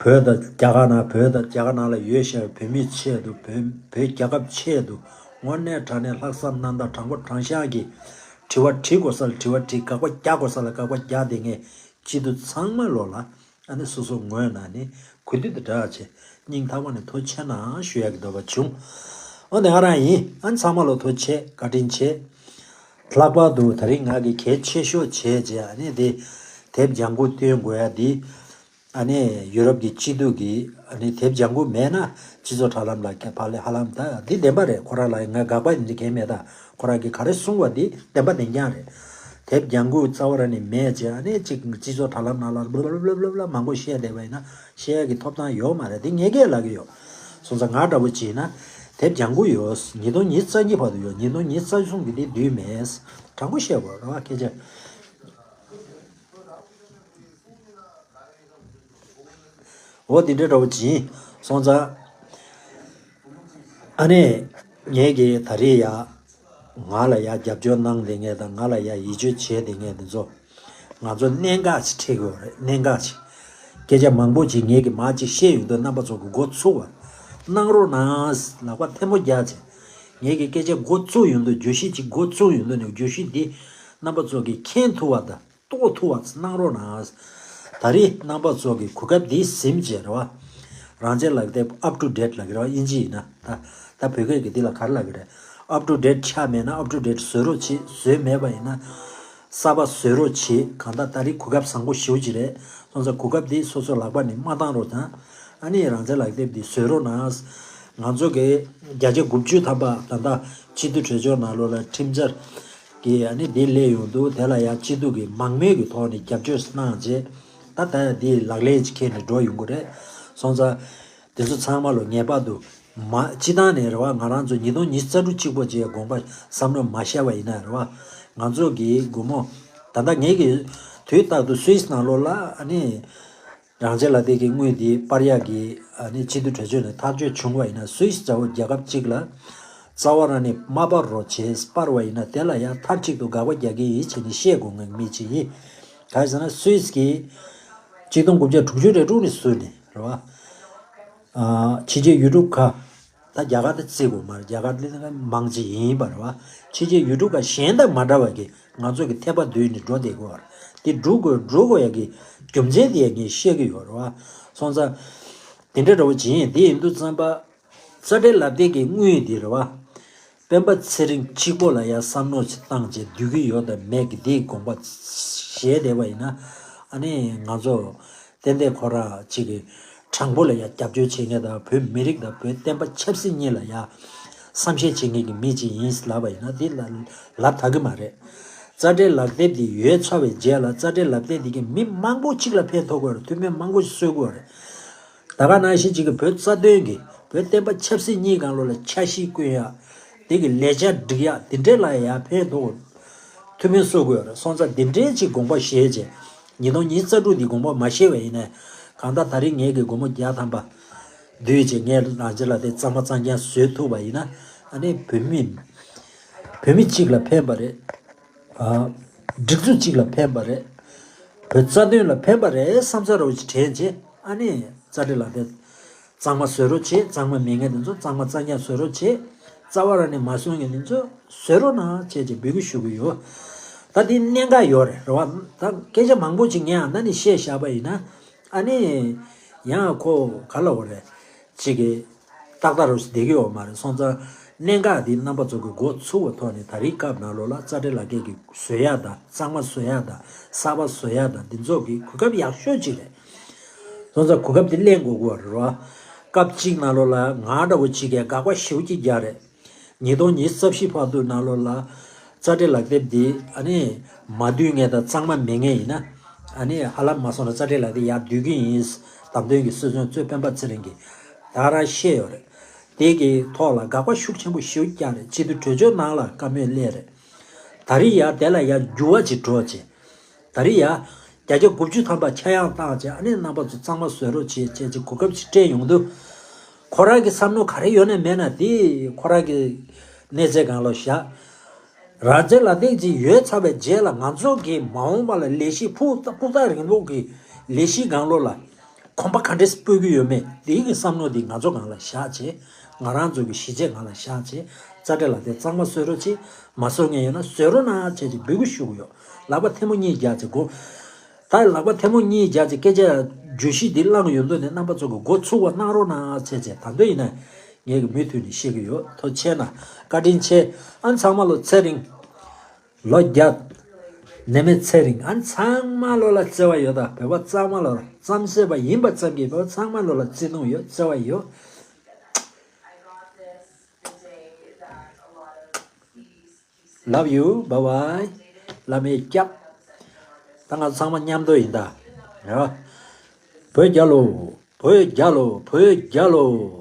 བོད་དང་རྒྱ་གར་ནང་བོད་དང་རྒྱ་གར་ནང་ལ་ཡོད་བཞག་པའི་བོད་མིའི་ཆེད་དུ་བོད་བོད་རྒྱལ་ཁབ་ཆེད་དུ་དངོས་གནས་དྲང་གནས་ལྷག་བསམ་རྣམ་དག་དྲང་པོ་དྲང་བཞག་གིས་དྲི་བ་དྲི་དགོས་ས་ལ་དྲི་བ་དྲིས། དགག་པ་རྒྱག་དགོས་ས་ལ་དགག་པ་རྒྱག་བསྡད་མཁན་སྤྱི་འཐུས་ཚང་མ་ལོ་ལ། ཨ་ནི་སོ་སོ་ངོས་ནས་ནི་གུས་འདུད་དང་སྦྲགས་བྱས་སྙིང་ཐག་པ་ནས་ཐུགས་རྗེ་ཆེ་གནང་ཞུ་ཡག་གི་འདོད་པ་བྱུང་། འོ་ནི་ང་རང་ཡིན། ཨ་ནི་ཚང་མ་ལ་ཐུགས་རྗེ་ཆེ་བཀའ་དྲིན་ཆེ། ལྷག་པར་དུ་ད་རིང་ང་གི་གལ་ཆེ་ཤོས་བྱས་རྗེས་ཨ་ནི་དེ་དེབ་ལྗང་ཁུ་སྟོན་དགོས་ཡ་དེ། ཨ་ནི་ཡུ་རོབ་ཀྱི་སྤྱི་འཐུས་ཀྱི་ཨ་ནི་དེབ་ལྗང་ཁུ་མེད་ན་སྤྱི་ཚོགས་དྲ་ལམ་ལ་ཁྱབ་པ་ལས་ཧ་ལམ་ད་འདི་བདེན་པ་རེད། ཁོ་རང་ལ་ང་དགག་པ་འདི་གས་མེད། ད་ཁོ་རང་གིས་ག་རེ་གསུངས་པ་འདི་བདེན་པ་བདེན་རྐྱང་རེད། དེབ་ལྗང་ཁུ་རྩ་བ་རང་ནས་མེད་ཅེ་ཨ་ནི་གཅིག་སྤྱི་ཚོགས་དྲ་ལམ་ནང་ལ་བློ་བློ་བློ་བློ་བློ་མང་པོ་བཤད་བསྡད་པ་ཡིན་ན་བཤད་ཡག་གི་ཐོབ་ཐང་ཡོད་མ་རེད། འདི་ངས་སྐད་ལབ་ཀྱི་ཡོད། སོང་ཙང་ང་འདྲ་པོ་ཅིག་ཡིན་ན་དེབ་ལྗང་ཁུ་ཡོད། ཉིས་སྟོང་ཉི་ཤུ་རྩ་གཉིས་བར་དུ་ཡོད། ཉིས་སྟོང་ཉི་ཤུ་རྩ་གསུམ་གྱི་འདི་བསྡུས་མེད། དྲང་པོ་བཤད་དགོས་རེད་བ་སྐད་ཆ། འོ་དེ་འདྲ་འདྲ་པོ་ཅིག་ཡིན། སོང་ཙང་། ཨ་ནི། ངས་ཀྱི་ད་རེས་ཡ། ང་ལ་ཡ་རྒྱབ་སྐྱོར་གནང་བསྡད་མཁན་དང་ང་ལ་ཡ་ཡིད་དཔྱོད་བྱས་བསྡད་མཁན་དེ་ཚོ། ང་ཚོ་གནད་འགག་ཅིག་འཕྲད་ཀྱི་ཡོད་རེད། གནད་འགག་ཅིག་སྐད་ཆ་མང་པོ་ཅིག་ངས་ཀྱི་མ་ཅིག་བཤད་ཡོང་དུས་རྣམ་པ་ཚོ་གི་འགོ་ཚུགས་པ། གནང་རོགས་གནང་། ལག་པ་ཐལ་མོ་རྒྱག་བྱས། ངས་ཀྱི་སྐད་ཆ་འགོ་བཙུགས་ཡོང་དུས་བརྗོད་གཞི་ཅིག་འགོ་བཙུགས་ཡོང་དུས་ནས་བརྗོད་གཞི་འདི་རྣམ་པ་ཚོ་གིས་མཁྱེན་ཐུབ་པ་དང་རྟོགས་ཐུབ་པ་གནང་རོགས་གནང་། ད་རེས་རྣམ་པ་ཚོ་གིས་གོ་སྐབས་འདི་ཟིན་བྱས་རེད་བ། རང་བཙན་ལག་དེབ་up to date ལབ་ཀྱི་རེད་བ་དབྱིན་ཇི་ཡིན་ན། ད་ད་བོད་སྐད་ཀྱི་འདི་ལ་ག་རེ་ལབ་ཀྱི་རེད། up to date ཆགས་མེད་ན་up to date བཟོ་རོགས་བྱེད། བཟོས་མེད་པ་ཡིན་ན། གསར་པ་བཟོས་རོགས་བྱེད། གང་ལྟར་ད་རེས་གོ་སྐབས་བཟང་པོ་ཞེ་པོ་ཅིག་རེད། སོང་ཙང་གོ་སྐབས་འདི་སོ་སོ་ལག་པ་ནས་མ་བཏང་རོགས་དང་། ཨ་ནི་རང་བཙན་ལག་དེབ་འདི་བཟོས་རོགས་གནང་། ང་ཚོ་གི་བརྒྱ་ཆ་དགུ་བཅུ་ཐམ་པ་ད་ལྟ་སྤྱི་འཐུས་གྲོས་ཆོད་ནང་ལོགས་ལ་ཁྲིམས་འཆར་གྱི་ཨ་ནི་འདི་སླེབས་ཡོང་འདུག་དེ་ལ་ཡང་སྤྱི་འཐུས་ཀྱི་མང་མོས་ཀྱི་ཐོག་ནས་རྒྱབ་སྐྱོར་གནང་རྗེས་ད་ལྟ་ཡང་འདི་ལག་ལེན་ཅིག་འཁེལ་ནས་འགྲོ་ཡོང་གི་རེད། སོང་ཙང་། དེ་ཚོ་ཚང་མ་ལོ་ངེས་པར་དུ་མ་སྤྱི་བཏང་ནས་རེད་བ། ང་རང་ཚོ་ཉིས་སྟོང་ཉི་ཤུ་རྩ་དྲུག་གཅིག་པོ་ཅིག་དགོངས་པ་བསམ་བློ་མ་བཞག་པ་ཡིན་ན་རེད་བ། ང་ཚོ་གི་སྒོར་མོ་ད་ལྟ་ངེད་ཀྱི་དུས་རྟག་ཏུ་སུད་སི་ནང་ལོགས་ལ་ཨ་ནི་རང་བཙན་ལག་དེབ་ཀྱི་དངུལ་འདི་སྤར་ཡག་གི་ཨ་ནི་སྤྱི་འཐུས་གྲོས་ཆོད་ནས་ཐག་གཅོད་བྱུང་བ་ཡིན་ན་སུད་སི་འདྲ་བོ་རྒྱལ་ཁབ་ཅིག་ལ་རྩ་བ་རང་ནས་མ་སྤར་རོགས་བྱས། སྤར་བ་ཡིན་ན་དེ་ལ་ཡང་མཐའ་གཅིག་ཏུ་དགག་པ་རྒྱག་གི་ཡིན་བྱས་ནས་བཤད་དགོས་ངེས་མི་ཅིག་ཡིན། ག་རེ་ཟེར་ན་སུད་སི་གི་གཅིག་སྟོང་དགུ་བརྒྱ་དྲུག་ཅུ་རེ་དྲུག་ནས་བཟུང་ནས་རེད་བ། ཨ། ཕྱི་རྒྱལ་ཡུལ་གྲུ་ཁག་ད་རྒྱ་གར་དེ་བརྩི་དགོས་མ་རེད། རྒྱ་གར་དེ་མང་ཆེ་ཡིན་པ་རེད་བ། ཕྱི་རྒྱལ་ཡུལ་གྲུ་ཁག་གཞན་དང་མ་འདྲ་བ་གི་ང་ཚོ་གི་ཐད་པ་བསྡུས་ནས་འགྲོ་བསྡད་དགོས་པ་རེད། དེ་འགྲོ་དགོས་འགྲོ་དགོས་ཡ་གི་རྒྱུ་མཚན་དེ་ཡ་ངས་བཤད་ཀྱི་ཡོད་རེད་བ། སོང་ཙང་དེ་འདྲ་འདྲ་བོ་བྱེད་ཡིན། དེ་ཡིན་དུས་ཙམ་པ་རྩ་ཁྲལ་ལག་དེབ་ཀྱི་དངུལ་དེ་རེད་བ། སྤེན་པ་ཚེ་རིང་གཅིག་པོ་ལ་ཡ་བསམ་བློ་ཞིག་བཏང་བྱས་བསྡུ་གི་ཡོད་དམ་མེད་ཀྱི་དེའི་དགོངས་པ་བཞེས་བསྡད་པ་ཡིན་ན། ཨ་ནི་ང་ཚོ་ཏན་ཏན་ཁོ་རང་གཅིག་གི་དྲང་པོ་ལ་ཡ་རྒྱབ་སྐྱོར་བྱེད་མཁན་དང་བོད་མི་རིགས་དང་བོད་བསྟན་པ་ཆབ་སྲིད་གཉིས་ལ་ཡ་བསམ་ཤེས་བྱེད་མཁན་གྱི་མི་གཅིག་ཡིན་ལབ་པ་ཡིན་ན་འདི་ལ་ལབ་དག་གི་མ་རེད། རྩ་ཁྲལ་ལག་དེབ་འདི་ཡོད་ཚར་བའི་རྗེས་ལ་རྩ་ཁྲལ་ལག་དེབ་འདི་གི་མི་མང་པོ་གཅིག་ལ་ཕན་ཐོགས་དགོས་རེད། ཐུགས་ཕན་མང་པོ་ཞིག་གསོས་དགོས་རེད། ད་ག་ནང་བཞིན་གཅིག་གི་བོད་རྩ་དོན་གྱི་བོད་བསྟན་པ་ཆབ་སྲིད་གཉིས་སྒང་ལོགས་ལ་འཆར་གཞི་བསྐྲུན་ཡག་དེ་གི་ལས་འཆར་སྒྲིག་ཡག་དེ་འདྲས་ལ་ཡང་ཕན་ཐོགས་ཐུབ་མིན་གསོ་དགོས་རེད། སོང་ཙང་དེ་འདྲས་ཅིག་དགོངས་པ་བཞེས་བྱས་ཉིས་སྟོང་ཉི་ཤུ་རྩ་དྲུག་འདི་དགོངས་པ་མ་བཞེས་པ་ཡིན་ན། གང་ལྟར་ད་རིང་ངེད་ཀྱི་སྒོར་མོ་བརྒྱ་ཐམ་པ་བསྡུས་བྱས་ངས་རང་ཅག་ལ་དེ་གཙང་མ་གཙང་རྐྱང་བཟོས་ཐུབ་པ་ཡིན་ན། ཨ་ནི་བོད་མི་བོད་མི་གཅིག་ལ་ཕན་པ་རེད། ཨ། སྒྲིག་འཛུགས་གཅིག་ལ་ཕན་པ་རེད། བོད་རྩ་དོན་ལ་ཕན་པ་རེད་བསམ་ས་རོགས་ཅིག་དྲན་རྗེས་ཨ་ནི་རྩ་འགྲེལ་ལག་དེབ་གཙང་མ་བཟོ་རོགས་བྱེད། གཙང་མ་མེད་མཁན་དེ་ཚོ་གཙང་མ་གཙང་རྐྱང་བཟོ་རོགས་བྱེད། རྩ་བ་རང་ནས་མ་བཟོ་མཁན་དེ་ཚོ་བཟོ་རོགས་གནང་བྱས་ཅེས་འབོད་སྐུལ་ཞུ་གི་ཡོད། ད་དེ་གནད་འགག་ཡོད་རེད་རེད་བ། ད་སྐད་ཆ་མང་པོ་ཅིག་ངས་ཨ་ན་ནས་བཤད་བཞག་པ་ཡིན་ན་ཨ་ནི་ཡང་ཁོ་ག་ལ་འོ་རེད་ཅིག་གི་ཏག་ཏག་རུ་བསྡད་ཀྱི་ཡོད་མ་རེད། སོང་ཙང་གནད་འགག་འདི་རྣམ་པ་ཚོ་གི་འགོ་ཚུགས་པའི་ཐོག་ནས་ད་རེས་སྐབས་ནང་ལོགས་ལ་རྩ་འགྲེལ་ལག་ཁྱེར་གྱི་བཟོ་ཡག་དང་གཙང་མ་བཟོ་ཡག་དང་གསར་པ་བཟོ་ཡག་དང་འདི་ཚོ་གི་གོ་སྐབས་ཡག་ཤོས་ཅིག་རེད། སོང་ཙང་གོ་སྐབས་འདི་ལེན་དགོས་ཀྱི་ཡོད་རེད་བ། སྐབས་གཅིག་ནང་ལོགས་ལ་ང་འདྲ་བོ་ཅིག་གིས་དགག་པ་ཞེ་པོ་ཅིག་རྒྱག་རེད། ཉིས་སྟོང་ཉི་ཤུ་རྩ་བཞི་བར་དུ་ནང་ལོགས་ལ་རྩ་འགྲེལ་ལག་དེབ་འདི་ཨ་ནི་མ་བསྡུས་མཁན་དང་གཙང་མ་མེད་མཁན་ཡིན་ན་ཨ་ནི་ཧ་ལམ་མ་སོང་ན་རྩ་འགྲེལ་ལག་དེབ་ཡར་བསྡུ་གི་ཡིན། བདམས་ཐོན་གྱི་སྲིད་བློན་གཙོས་སྤེན་པ་ཚེ་རིང་གིས་ད་རང་བཤད་ཡོད་རེད། དེ་གི་ཐོག་ལ་དགག་པ་ཤུགས་ཆེན་པོ་ཞེ་པོ་རྒྱག་རེད། སྤྱི་འཐུས་གྲོས་ཆོད་ནང་ལ་བཀའ་མོལ་སླེབས་རེད། ད་རེས་ཡར་དེ་ལ་ཡར་འགྱུར་བ་ཅིག་འགྲོ་བྱས། ད་རེས་ཡ། བརྒྱ་ཆ་དགུ་བཅུ་ཐམ་པ་ཆག་ཡང་བཏང་བྱས་ཨ་ནི་རྣམ་པ་ཚོ་གཙང་མ་བཟོ་རོགས་བྱེད་བྱས་ཀྱི་གོ་སྐབས་ཤིག་སྤྲད་ཡོང་དུས། ཁོ་རང་གི་བསམ་བློ་ག་རེ་ཡོད་ན་མེད་ན་དེ་ཁོ་རང་གི་གནས་ཚད་སྒང་ལ་བཞག་རང་བཙན་ལག་དེབ་ཅིག་ཡོད་ཚར་བའི་རྗེས་ལ་ང་ཚོ་གི་མ་འོངས་པ་ལ་ལས་གཞི་ཕུགས་ཕུགས་ཐག་རིང་པོ་གི་ལས་གཞི་སྒང་ལོགས་ལ་གོམ་པ་ག་འདྲས་སྤོ་གི་ཡོད་མེད་དེ་གི་བསམ་བློ་དེ་ང་ཚོ་སྒང་ལ་བཞག་བྱས། ང་རང་ཚོ་གི་གཞིས་བྱེས་སྒང་ལ་བཞག་བྱས་རྩ་འགྲེལ་ལག་དེབ་གཙང་མ་བཟོ་རོགས་བྱེད། མ་བཟོ་མཁན་ཡོད་ན་བཟོ་རོགས་གནང་བྱས་ཀྱི་འབོད་སྐུལ་ཞུ་གི་ཡོད། ལག་པ་ཐལ་མོ་གཉིས་རྒྱག་ཅིག་གོ། ད་ལག་པ་ཐལ་མོ་གཉིས་རྒྱག་ཅིག་སྐད་ཆ་བརྗོད་གཞི་འདི་བླངས་ཡོང་དུས་ནས་རྣམ་པ་ཚོ་གི་འགོ་ཚུགས་པ་གནང་རོགས་གནང་བྱས་བྱས་ད་འདོད་ཡིན་ན་ངས་གི་མུ་མཐུད་ནས་བཤད་གི་ཡོད། ཐུགས་རྗེ་ཆེ་གནང་། བཀའ་དྲིན་ཆེ། ཨ་ཚང་མ་ལོ་ཚེ་རིང་། ལོ་བརྒྱ། ནད་མེད་ཚེ་རིང་། ཨ་ཚང་མ་ལོ་ལ་བརྩེ་བ་ཡོད། ད་བོད་པ་ཚང་མ་ལོ་ལ་རྩམ་ཟེར་བ་ཡིན་པ་ཙམ་གྱིས་བོད་པ་ཚང་མ་ལོ་ལ་བརྩེ་དུང་ཡོད་བརྩེ་བ་ཡོད། Love you. Bye bye. བླ་མའི་སྐྱབས། ད་ང་ཚང་མ་མཉམ་དུ་ཡིན་ད། ཡ། བོད་རྒྱལ་ལོ། བོད་རྒྱལ་ལོ། བོད་རྒྱལ་ལོ།